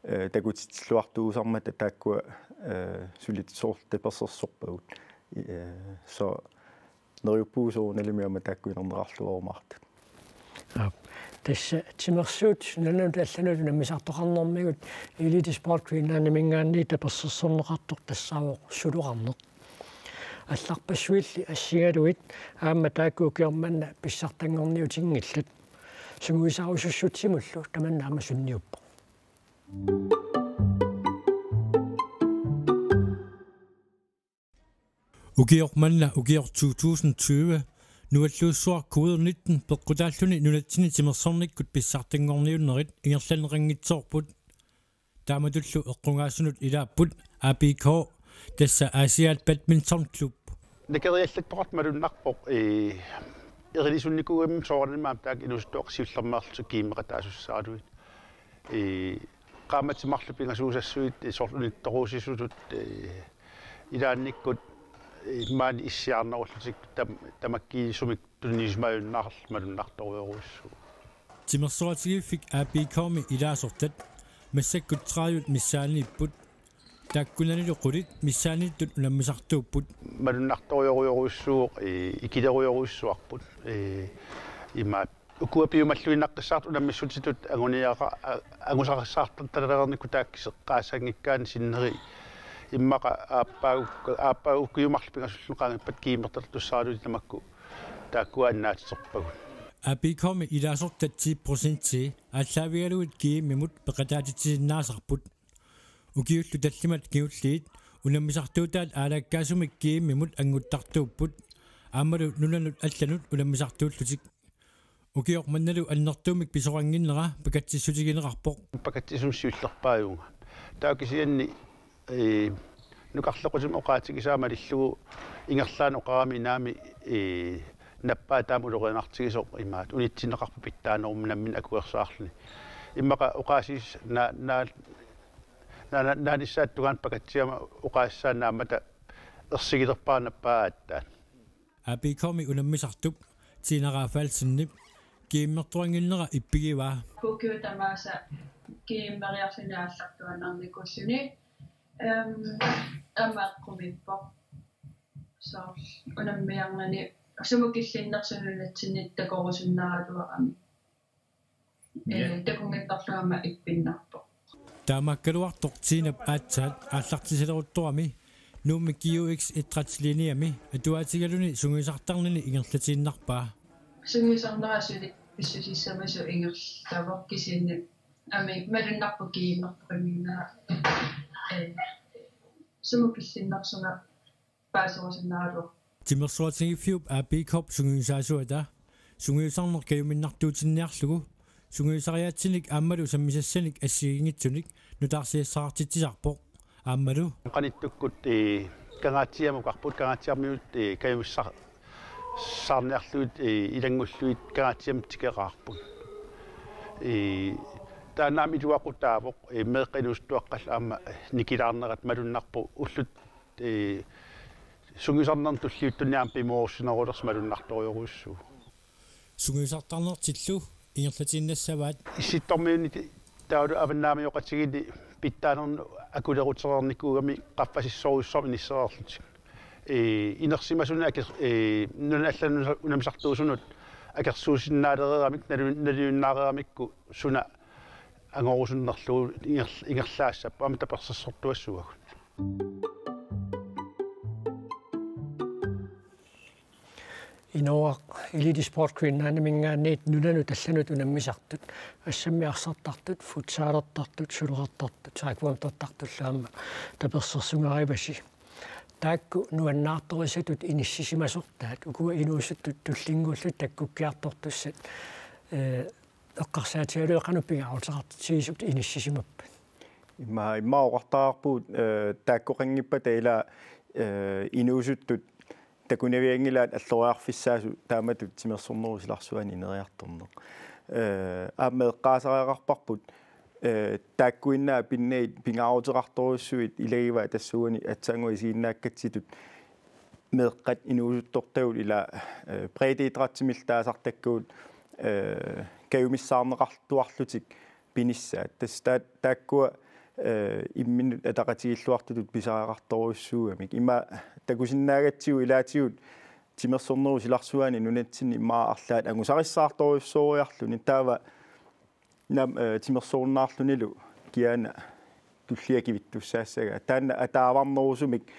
eh, takutitsilluartuusarmata taakkua, eh, suli soorlu tapersersorpagut. Eh, så neriuppugut soorunalimi aamma taakku inerneqarluarumaartut. Aap. Tassa timersuut nunanut allanut unammisartoqarnermigut Elite Sport Greenlandiminngaanniit tapersersorneqartoq tassaavoq suloqarneq. Allarpassuilli assigalugit aamma taakku ukioq manna pissartanngorniutinngillat. Sungiusarusussutsimullu tamanna aamma sunniuppoq. Ukioq manna ukioq to tusind tyve nualluussuaq covid nitten peqqutaalluni nunatsinni timersornikkut pissartanngorniunnerit ingerlanneqanngitsoorput. Taamatullu eqqugaasunut ilaapput A B K, tassa Aasiaat Badminton Klub. Nakeriallattoqartoq malunnarpoq, eh, erillisunnikuugamik soorunami aamma taakku inuusuttuaqqat siullermeerlutik GM-eqataasussaagaluit. Eh, qaammatit marluk pingasuusassuit, eh, soorlu unittoruusisutut, eh, ilaannikkut, eh, maani issiaarnerullutik tam-, tamakkiisumik tunniusimaajunnaarlutik malunnartorujorujussuuvoq. Timersoqatigiiffik A B K-mi ilaasortat massakkut tredive missaanniipput. Taakkunanilu qulit missaanniittut unammisartuupput. Malunnartorujorujorujussuuvoq, eh, ikilerujorujussuarput. Eh, imaat ukua piumalluinnaqqissaartut unammissutitut anguniaqa-, a-, angusaqassaartartalereernikkut taakku seqqaassanngikkaanni sinneri immaqa aappaagu-, aappaagu ukiut marluk pingasullugit qaangiuppata GM-ertartussaagaluit tamakku taakkua annaatiterpagut. A B K-mi ilaasortat ti procenti aallaavigalugit GM-imut peqataatitsisinnaasarput. Ukiullu tallimat kingulliit unammisartuutaat aalaakkaasumik GM-imut annguttartuupput. Aammalu nunanut allanut unammisartuullutik. Ukioq mannalu annertuumik pisoqannginnera pakatsissutigineqarpoq. Pakatsisumik siullerpaajunga. Taava kisianni, eh, nukarleqqutimik oqaatigisaa malillugu ingerlaannaq oqarami naamik, eh, nappaat taama ulorianartigisoq imaat unitsinneqarpoq pitsaanerummat nammineq akuersaarluni. Immaqa oqaasii na-, na-, na-, na-, naanissaata tungaanut pakatsigama oqaasissaa naammata ersigilerpara nappaat aatsaat. A B K-mi unammisartup Tina Rafaelsenip GM-ertuannginnera ippigivaa. Ukiut tamaasa GM-eriarluni aallartuaannarnikuulluni, ehm, aamma eqqumiippoq. Soorlu unammiarnani sumut killinnersunut nunatsinni takorusunnaraluarami. Ja. Eh, takunngitsorluarama ippinnarpoq. Taamaakkaluartoq Tinap aatsaat aallartisaleruttorami Nuummi G U X idrætsliniami atuaatigaluni sungiusartarnini ingerlatiinnarpaa. Sungiusarnera suli pissusissamasoq ingerlavoq kisianni aamma malunnarpoq GM-ertoqannginnera, eh, sumut killinnersuna paaserusunnaraluarpoq. Timersoqatigiiffiup A B K-p sungiusaasuata sungiusarneq kajuminnartuutinniarlugu sungiusariaatsinik aammalu sammisassanik assigiinngitsunik nutaarsiassaqartitsisarpoq. Aammalu qanittukkut, eh, Kangaatsiamut oqarput, Kangaatsiarmiut, eh, kajumissar-, saarniarlugit, eh, ilanngullugit Kangaatsiamut tikeraarput. Eh, taanna aamma iluaqutaavoq, eh, meeqqat inuusuttuaqqallu aamma, eh, nikilaarnerat malunnarpoq ullut, eh, sungiusarnerni tulliuttuni aamma pimoorussinerulersut malunnartorujorujussuuvoq. Sungiusartarnertillu ingerlatiinnassavaat. Issittormiunit taavalu avannaamioqatigiinni pitsaanermut akulerutereernikuugami qaffasissorujussuarmik inissereerlutik. Ee, inersimasunut aker-, ee, nunat allanut unammisartuusunut akersuusinnaaleriaramik nalu-, naluinnaareeramikku suna angorusunnerlugu inger-, ingerlaassappat aamma tapersersortuassuagut. Inooraq Elite Sport Greenlandiminngaanniit nunanut allanut unammisartut, assammi arsartartut, futsalertartut, suleqartartut, taekwondotartullu aamma tapersersugaarivasi. Taakku nuannaartorisatut inissisimasortaat, ukua inuusuttut tullinnguullutik takkukkiartortussat, ee, eqqarsaatigalugu qanoq pingaaruteqartitsigisut inissisimappat? Imma, imma oqartarpugut, ee, taakkoqanngippata ila, ee, inuusuttut takunavianngilaat alloriarfissaasut taamatut timersornerup silarsuani ineriartorneq. Ee, aamma eqqaasariaqarparput, ee, taakkuinnaat pinnagit pingaaruteqartorujussuit ilagivaat tassuuguni aatsaannguaq isiginnaakkatsitut meeqqat inuusuttortagut ila, ee, breddeidrætsimillu taasartakkagut, ee, kajumissaarneqartuarlutik pinissaat. Tassa taa-, taakkua, ee, imminnut ataqatigiilluartutut pisariaqartorujussuugamik. Ima takusinnaagatsigu ilaatigut timersornerup silarsuani nunatsinni immaqa arlaat angusarissaartorujussuuriarluni taava nam-, ee, timersorunnaarlunilu kiana tullia kivittussaassagaat. Taanna ataavarnerusumik,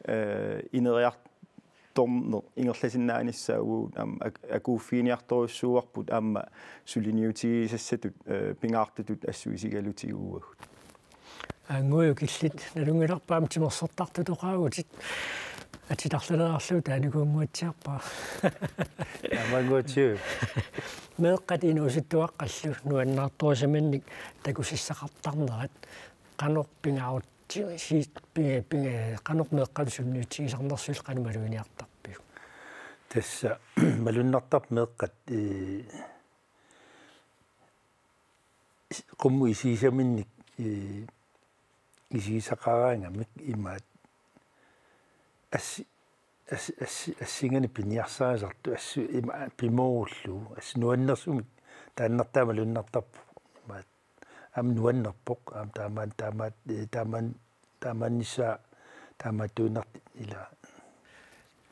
ee, ineriartorneq ingerlasinnaanissaa uagut aamma ak-, akuuffiginiartorujussuuarput aamma suliniutigisassatut, ee, pingaartutut assut isigalutigu uagut. Aanngujuk, illit nalunngilarput aamma timersortartutoqaavutit. Atitarlalereerlugu taanikuunnguatsiarpara. Aamma annguatsiup. Meeqqat inuusuttuaqqallu nuannaartorisimannik takusissaqartarnerat qanoq pingaarut-, si-, pi-, pi-, qanoq meeqqanut sunniutigisarnersusi qanoq maluginiartarpiuk? Tassa malunnartarpoq meeqqat, ee, is-, qummut isigisaminnik, ee, isigisaqaraangamik imaat assi-, assi-, assi-, assinganik piniarsarisartut assut ima pimoorullugu assut nuannersumik taannartaa malunnartarpoq imaat aamma nuannerpoq aamma taamaan-, taamaat-, ee, taamaan-, taamaannissaa taamaattuinnartut ila.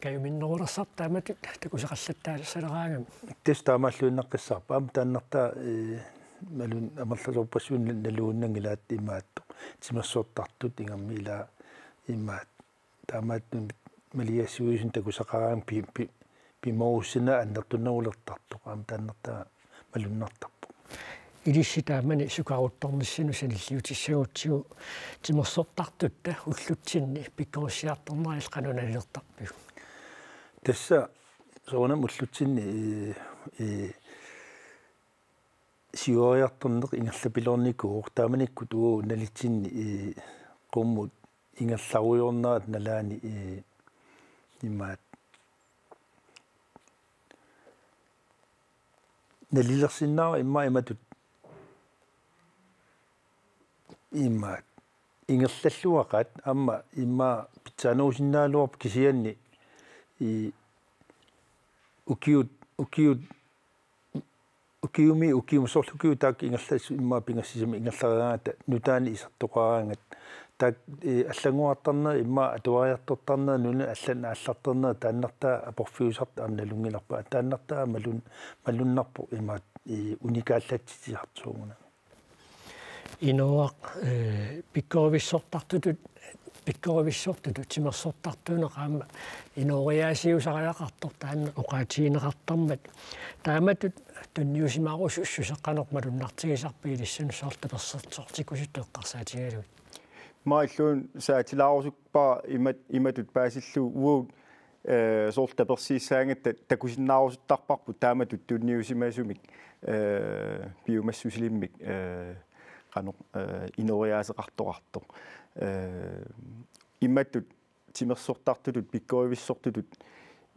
Kajuminnerulersarput taamatut takusaqallattaaleraangami. Tassa taamaalluinnaqqissaarpoq. Aamma taannartaa, ee, malun-, amerlasoorpassuit nal-, naluinnanngilaat imaattoq. Timersortartut ingammik ila imaat. Taamaattumik maligassiuisunut takusaqaraangat pi-, pi-, pimoorussineq annertunerulertartoq. Aamma taannartaa malunnartarpoq. Ilissi taamani sukaaruttornissinut sanilliutissagutsigu timersortartutta ullutsinni pikkorissiartornerat qanoq nalilertarpiuk? Tassa soorunami ullutsinni, ee, ee, siuariartorneq ingerlapiloornikuuvoq taamanikkut uagut nalitsinni, ee, qummut ingerlarujoornerat nalaani, ee, imaat nalilersinnaavoq immaqa imatut imaat ingerlalluaqaat aamma immaqa pitsaanerusinnaagaluarpoq kisianni i ukiut, ukiut, ukiumi, ukiumi soorlu ukiut taakku ingerlassuk immaqa pingasut sisamat ingerlareeraangata nutaanik isertoqaraangat taakku, ee, allanngorartarnerat immaqa atuariartortarnerat nunanut allanut aallartarnerat taannartaa aporfiusartoq aamma nalunngilarput. Taannartaa malun-, malunnarpoq imaat, ee, unikaallatsitsisartoq soorunami. Inooraq, ee, pikkorivissortartutut, pikkorivissortutut timersortartuuneq aamma inooriaasiusariaqartoq taanna oqaatigineqartarmat. Taamatut tunniusimaarusussuseq qanoq malunnartigisarpit ilissinnut soorlu tapersersortikkusutut eqqarsaatigalugit? Ima illuun saatilaarusuppara imat-, imatut paasillugu uagut, ee, soorlu tapersiissaangatta takusinnaarusuttarparput taamatut tunniusimasumik, ee, piumassusilimmik, ee, qanoq, ee, inooriaaseqartoqartoq. Ee, imatut timersortartutut pikkorivissortutut,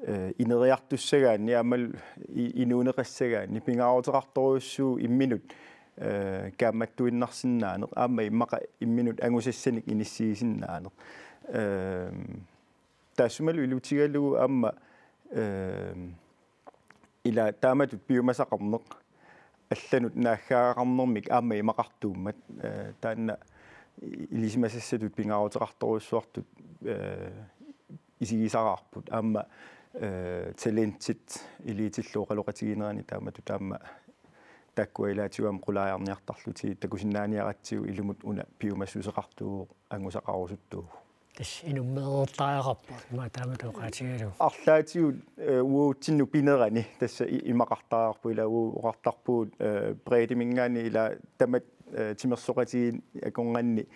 ee, ineriartussagaanni aammalu i-, inuuneqassagaanni pingaaruteqartorujussuuvoq imminut, ee, kaammattuinnarsinnaaneq aamma immaqa imminut angusassanik inissisinnaaneq. Ee, taassumalu ilutigalugu aamma, ee, ila taamatut piumasaqarneq allanut naaggaagaqarnermik aamma imaqartuummat, ee, taanna ilisimasassatut pingaaruteqartorujussuartut, ee, isigisaraarput aamma, eh, talentit elitillu oqaloqatigiinnerani taamatut aamma taakkua ilaatigut aamma qulaajarniartarlutigit takusinnaaniaratsigu ilumut una piumassuseqartuuvoq angusaqarusuttuuvoq. Tassa inummeertariaqarpoq ima taamatut oqaatigalugu. Arlaatigut, eh, uagutsinnut pinerani tassa i-, imaqartariaqarpoq ila uagut oqartarpugut, eh, breddeminngaanniit ila tamat, eh, timersoqatigiit akornanni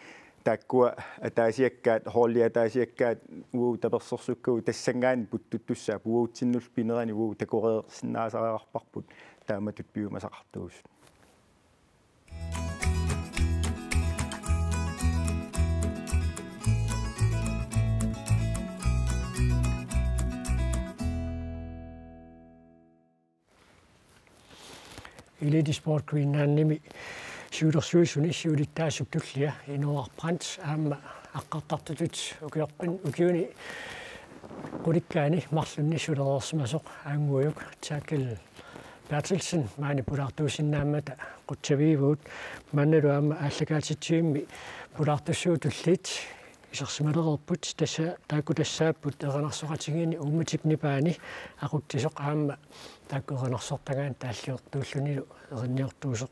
taakkua ataasiakkaat, holdi ataasiakkaat uagut tapersersukkavut tassanngaanniit puttuttussaapput uagutsinnullu pinerani uagut takoreersinnaasariaqarparput taamatut piumasaqartuusut. Elite Sport Greenlandimi siulersuisuni siulittaasup tullia Inooraq Brandt aamma aqqartartutut ukiorpin-, ukiuni qulikkaani marlunni sulereersimasoq Anngujuk Taakel Berthelsen maani pulaartuusinnaammata qutsavigivugut, maannalu aamma aallakaatitsivimmi pulaartussat tulliit isersimalereerput, tassa taakku tassaapput erinarsoqatigiinni uummatip nipaani aqutsisoq aamma taakku erinarsortagaanni taalliortuullunilu erinniortuusoq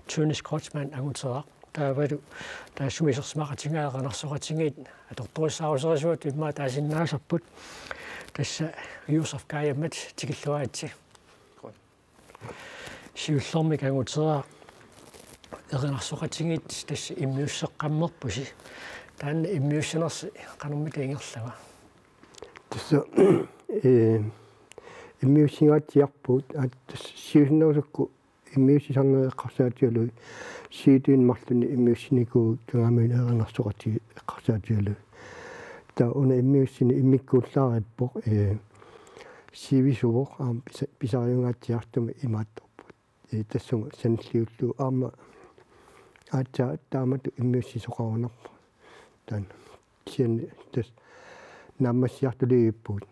Tønnes Kreutzmann Anguteraq. Taavalu taassuma isersimaqatigaat erinarsoqatigiit atortorissaaruserisimasut immaqa taasinnaasarput. Tassa Josef Kajamit tikilluaritsi. Siullermik Anguteraq, erinarsoqatigiit tassa immiusseqqammerpusi. Taanna immiussinersi qanormita ingerlava? Tassa, eh, immiussingaatsiarpugut, aa, tassa siusinnerusukkut immiussisarnerit eqqarsaatigalugit, siutuinnaq marlunnik immiussinikuuvugut tungaanut erinarsoqatigiit eqqarsaatigalugit. Taava una immiussineq immikkuullaariippoq, eh, sivisuvoq aamma pisa-, pisariungaatsiartumik imaattorpoq. Eh, tassunga sanilliullugu aamma aatsaat taamatut immiussisoqarunarpoq. Taanna kisianni tassa naammassiartuliivippugut.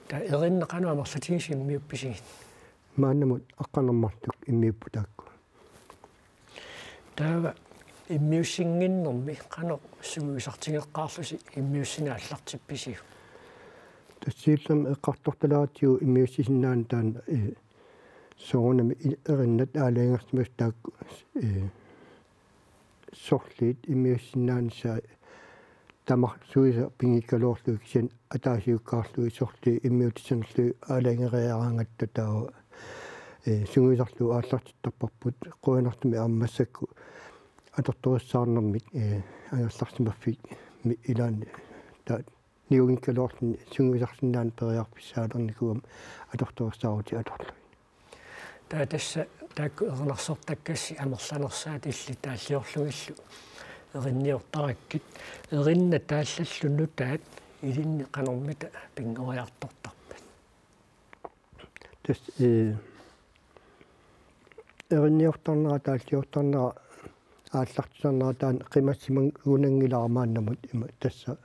Taava erinnat qanoq amerlatigisut immiuppisigit? Maannamut aqqaneq-marluk immiupput taakku. Taava immiussinnginnermi qanoq sungiusartigeqqaarlusi immiussineq aallartippisiuk? Tassa siullermik eqqartortalaaratsigu immiussisinnaaneq taanna, eh, soorunami i-, erinnat aalajangersimasut taakku, eh, sorliit immiussinnaanissaat tamarsuisa pinngikkaluarlugit kisianni ataasiakkaarlugit sorliit immiutissanerlugit aalajangeriaraangatta taava, eh, sungiusarlugu aallartittarparput, qujanartumik aamma massakkut atortorissaarnermik, eh, angerlarsimaffik mi-, ilaanni taava niunngikkaluarluni sungiusarsinnaaneq periarfissaalernikuugami atortorissaarutit atorlugit. Taava tassa taakku erinarsortakkassi amerlanersaat illit taalliorlugillu erinniortarakkit, erinnat taallallu nutaat ilinnut qanormita pinngoriartortarpat? Tassa, eh, erinniortarnera, taalliortarnera, aallartisarnera taanna qimassimagunanngilara maannamut ima tassa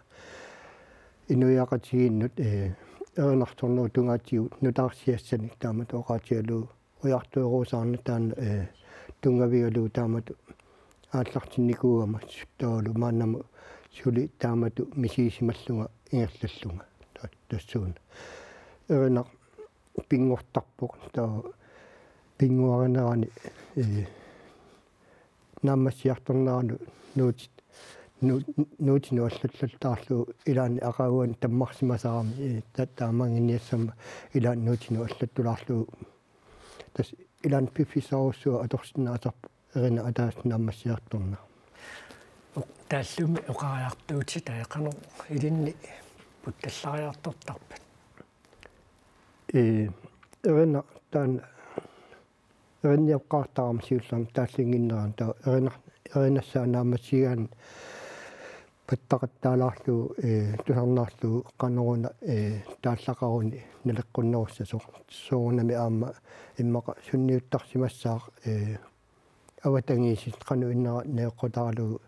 inuiaqatigiinnut, eh, erinarsornerup tungaatigut nutaarsiassanik taamatut oqaatigalugu ujartueruusaarneq taanna, eh, tunngavigalugu taamatut aallartinnikuugama suttaavalu maannamut suli taamatut misigisimallunga ingerlallunga ta-, tassuuna. Erinaq pinngortarpoq taava pinnguarinerani, eh, naammassiartornerani nuutit-, nu-, nuutinut allallattaarlugu ilaanni aqaguani tammarsimasarami, eh, ta-, taamannginniassammat ilaanni nuutinut allattulaarlugu. Tassa ilaanni piffissarujussuaq atorsinnaasarpoq erinaq ataaseq naammassiartornera. Oq-, taallumi oqariartuutitai qanoq ilinni puttallariartortarpat? Ee, erinaq taanna erinniortarami siullermik taallinnginnerani taava erinaq-, erinassaa naammassigaanni pattaqattaalaarlugu, ee, tusarnaarlugu qanoruna, ee, taallaqaruni naleqqunnerussasoq. Soorunami aamma immaqa sunniuttarsimassaaq, ee, avatangiisit qanoq innera najoqqutaralugu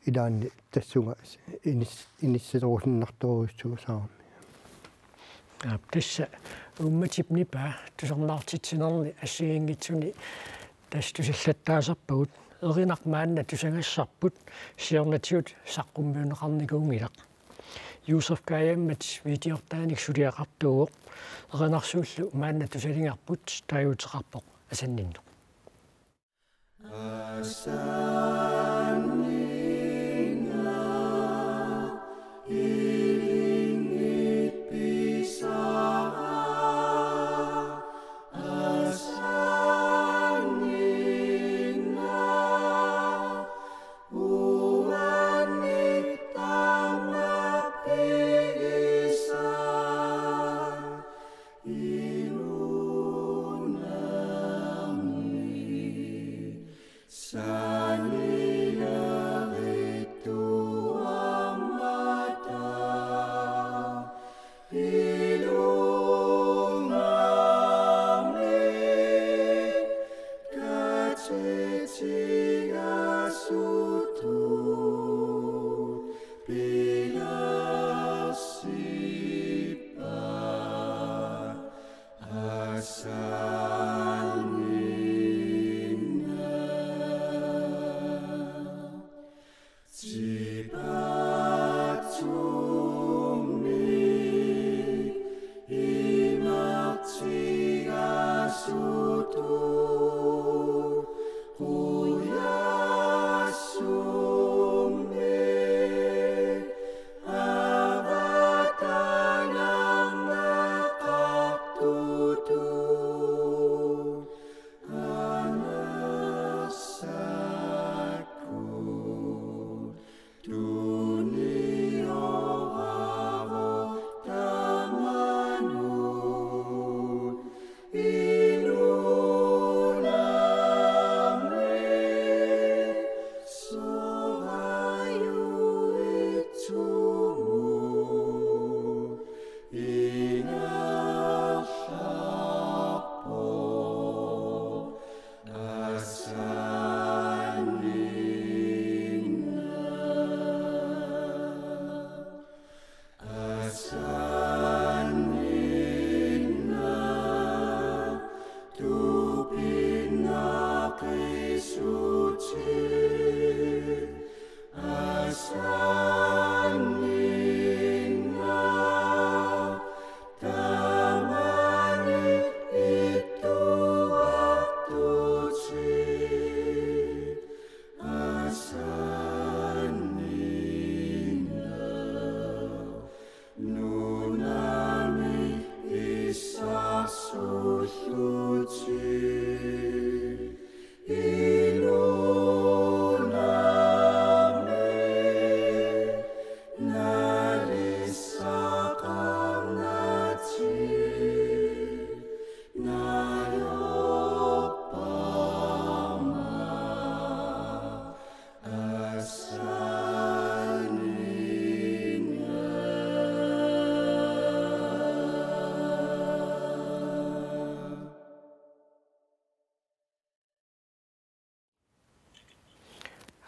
ilaanni tassunga inis-, inissatorusunnartorujussuusarami. Aap, tassa uummatip nipaa tusarnaartitsinerni assigiinngitsuni tassa tusallattaasarpagut, erinaq maanna tusagassarput siornatigut saqqummiunneqarnikuunngilaq. Josef Kajammat videortaanik suliaqartuuvoq, erinarsuullu maanna tusalinngarput, taaguuteqarpoq asanninneq.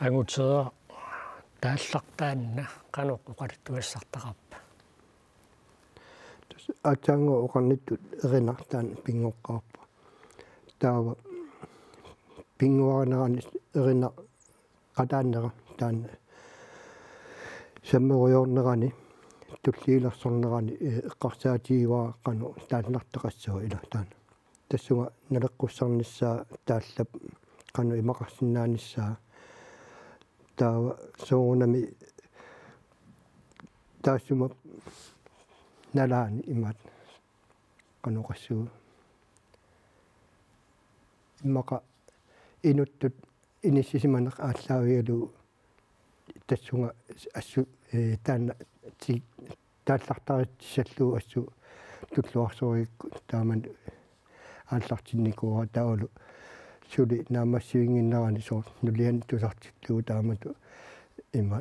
Anguteeraq taallartaanna qanoq oqaluttuassartaqarpa? Tassa aatsaannguaq oqarnittut erinaq taanna pinngoqqaarpoq. Taava pinnguarinerani erinaq qataannera taanna sammerujoornerani tulliilersornerani, eh, eqqarsaatigivara qanoq taallartaqassasoq ila taanna. Tassunga naleqqussarnissaa taallap qanoq imaqarsinnaanissaa. Taava soorunami taassuma nalaani imaat qanoq oqassuunga. Immaqa inuttut inissisimaneq aallaavigalugu tassunga assut, eh, taanna ti-, taallartaritsissallugu assut tulluarsorakkit taamani aallartinnikuuara taavalu suli naammassivinnginnerani soorlu nuliani tusartillugu taamatut ima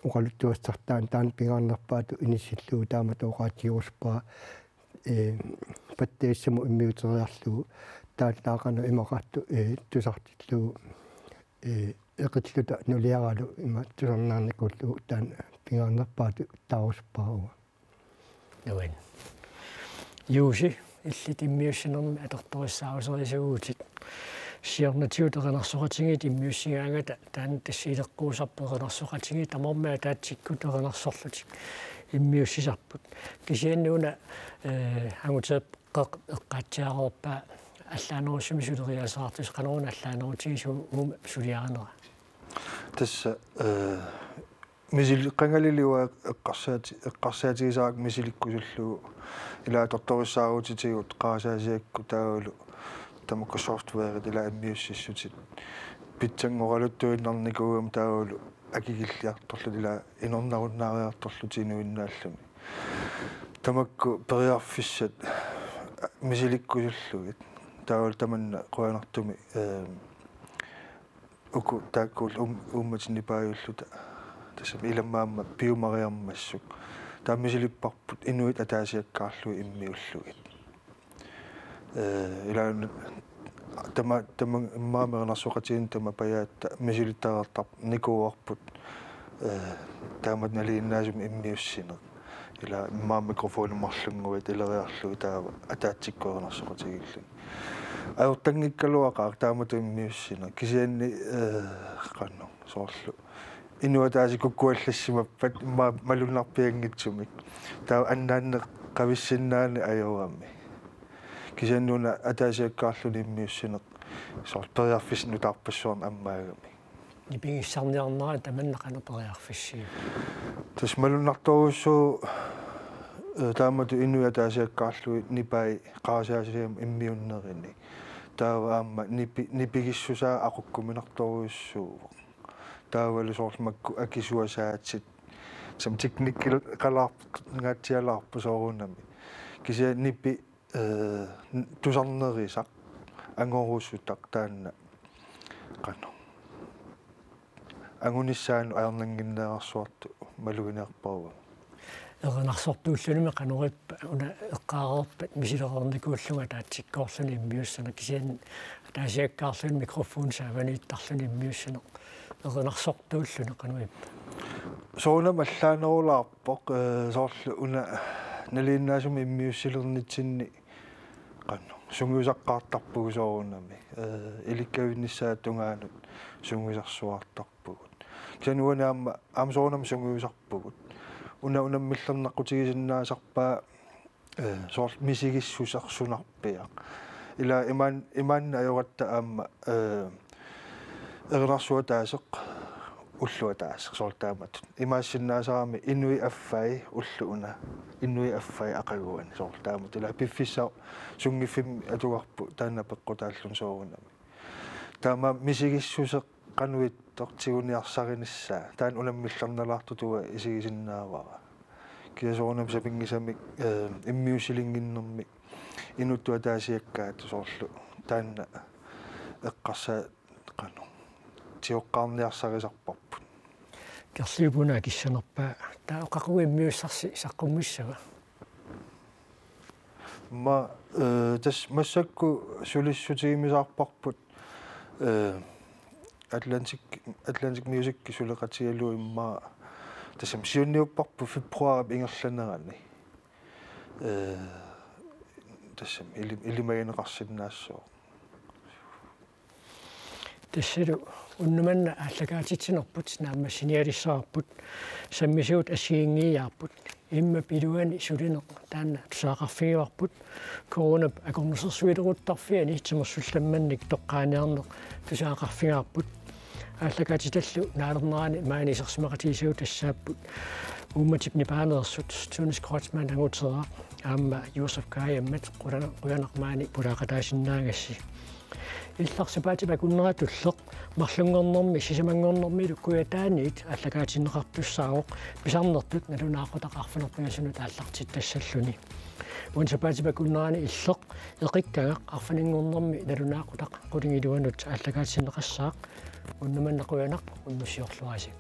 oqaluttuassartaa taanna pingaarnerpaatut inissillugu taamatut oqaatigerusuppara, eh, pattigissamut immiuteriarlugu taallaaqanu imaqartu, eh, tusartillugu, eh, eqilluta nuliaralu ima tusarnaarnikuullugu taanna pingaarnerpaatut taarusuppara uanga. Nuan. Juusi, illit immiussinermi atortorissaaruserisuuvutit. Siornatigut erinarsoqatigiit immiussigaangata taanna tassa ileqquusarpoq erinarsoqatigiit tamarmik ataatsikkut erinarsorlutik. immiussisarput. Kisianni una, eh, Anguteeqqeq eqqaatsiareerpaa allaanerusumik suleriaaseqartusi, qanoruna allaanerutigisoq uuma suliarinera? Tassa, eh, misili-, qangalili uanga eqqarsaati-, eqqarsaatigisarpara misilikkusullugu, ilaa atortorissaarutitigut qarasaasiakkut taavalu tamakku softwaret ilaa immiussissutit pitsanngoraluttuinnarnikuugamik taavalu akikilliartorlutik ilaa inornarunnaariartorlutik inuinnaalluni. Tamakku periarfissat misilikkusullugit. Taavalu tamanna qujanartumik, eh, uku taakkuullu um-, uummatit nipaajulluta. Tassami ilammaamma piumariarmassuk. Taava misilipparput inuit ataasiakkaarlugit immiullugit. Eh, ilaa tama-, tama-, immaqa erinarsoqatigiinni tamapajatta misilittareertarnikuuarput, eh, taamatut nalinginnaasumik immiussineq. Ilaa immaqa mikrofoni marlunnguit ileriarlugit taava ataatsikkut erinarsoqatigiilluni. Ajortanngikkaluaqaaq taamatut immiussineq. Kisianni, eh, qanoq soorlu inuit ataaseq kukkuallassimappat immaqa malunnarpianngitsumik. Taava annaanneq qavissinnaaneq ajorami. Kisianni una ataasiakkaarluni immiussineq soorlu periarfissaq nutaarpassuarnik ammaagami. Nipigissarniarnera tamanna qanoq periarfissiuk? Tassa malunnartorujussuuvoq, eh, taamatut inuit ataasiakkaarlugit nipai qarasaasiamut immiunnerini. Taava aamma nipi-, nipigissusaa aqukkuminartorujussuuvoq. Taavalu soorlu makku akisuasaatit. Tassami teknikkilaarput, ngaatsialaarpoq soorunami. Kisianni nipi, eh, tusarnerisaq, angorusutaq taanna. Qanoq. Angunissaanut ajornannginnerarsuartut maluginiarpara uanga. Erinarsortuullunimi qanoq ippa, una eqqaareerpat misilereernikuullunga ataatsikkoorluni immiussineq, kisianni ataasiakkaarluni mikrofoni saavaniittarluni immiussineq. Erinarsortuulluni qanoq ippa? Soorunami allaanerulaarpoq, eh, soorlu una nalinginnaasumik immiussilernitsinni qanoq sungiusaqqaartarpugut soorunami. Eh, ilikkavinnissaata tungaanut sungiusarsuaartarpugut. Kisianni uani aamma, aamma soorunami sungiusarpugut. Una unammillernaqutigisinnaasarpaa, eh, soorlu misigissusersunarpiaq. Ilaa imaan-, imaanna ajoratta aamma, eh, erinarsuaq ataaseq, ullup ataaseq, soorlu taamatut. Imaassinnaasarami inuit affai ulloq una, inuit affai aqaguani, soorlu taamatut. Ilaa piffissaq sunngiffimmi atugarput taanna peqqutaalluni soorunami. Taamaammat misigissuseq qanoq ittoq tiguniarsarinissaa. Taanna unammillernalaartutut isigisinnaavara. Kisianni soorunami sapinngisamik, eh, immiussilinnginnermik inuttut ataasiakkaat soorlu taanna eqqarsaat qanoq tigoqqaarniarsarisarparput. Kerliup una akissanerpaa, taava qaqugu immiussarsi saqqummissava? Ma, eh, tassa massakkut sulissutigimissaarparput, eh, Atlantic, Atlantic Music suleqatigalugu immaqa tassami siunniupparput februarip ingerlanerani. Eh, tassami ili-, ilimagineqarsinnaassooq. Tassalu unnuk manna aallakaatitsinerput naammassinialissavarput, sammisuut assigiinngiiaarput, immaqa iluani sulineq taanna tusagaqarfigivarput, coronap akornusersuileruttarfiani timersullammannik toqqaaniarneq tusagaqarfigaarput. Aallakaatitallu naalernerani maani isersimaqatigisagut tassaapput uummatip nipaaneersut Tunis Kreutzmann Anguteeraq aamma Josef Kajammat, qulana-, qujanaq maani pulaaqataasinnaagassi. Illit sapaatip akunnerata tulleq marlunngornermi sisamanngornermilu kujataaniit aallakaatinneqartussaavoq pisarnertut nalunaaqutaq arfineq-pingasunut aallartittassalluni. Uani sapaatip akunnerani Illeq eqikkagaq arfininngornermi nalunaaqutaq qulingiluanut aallakaatinneqassaaq. Unnuk manna qujanaq, unnussiorluarisi.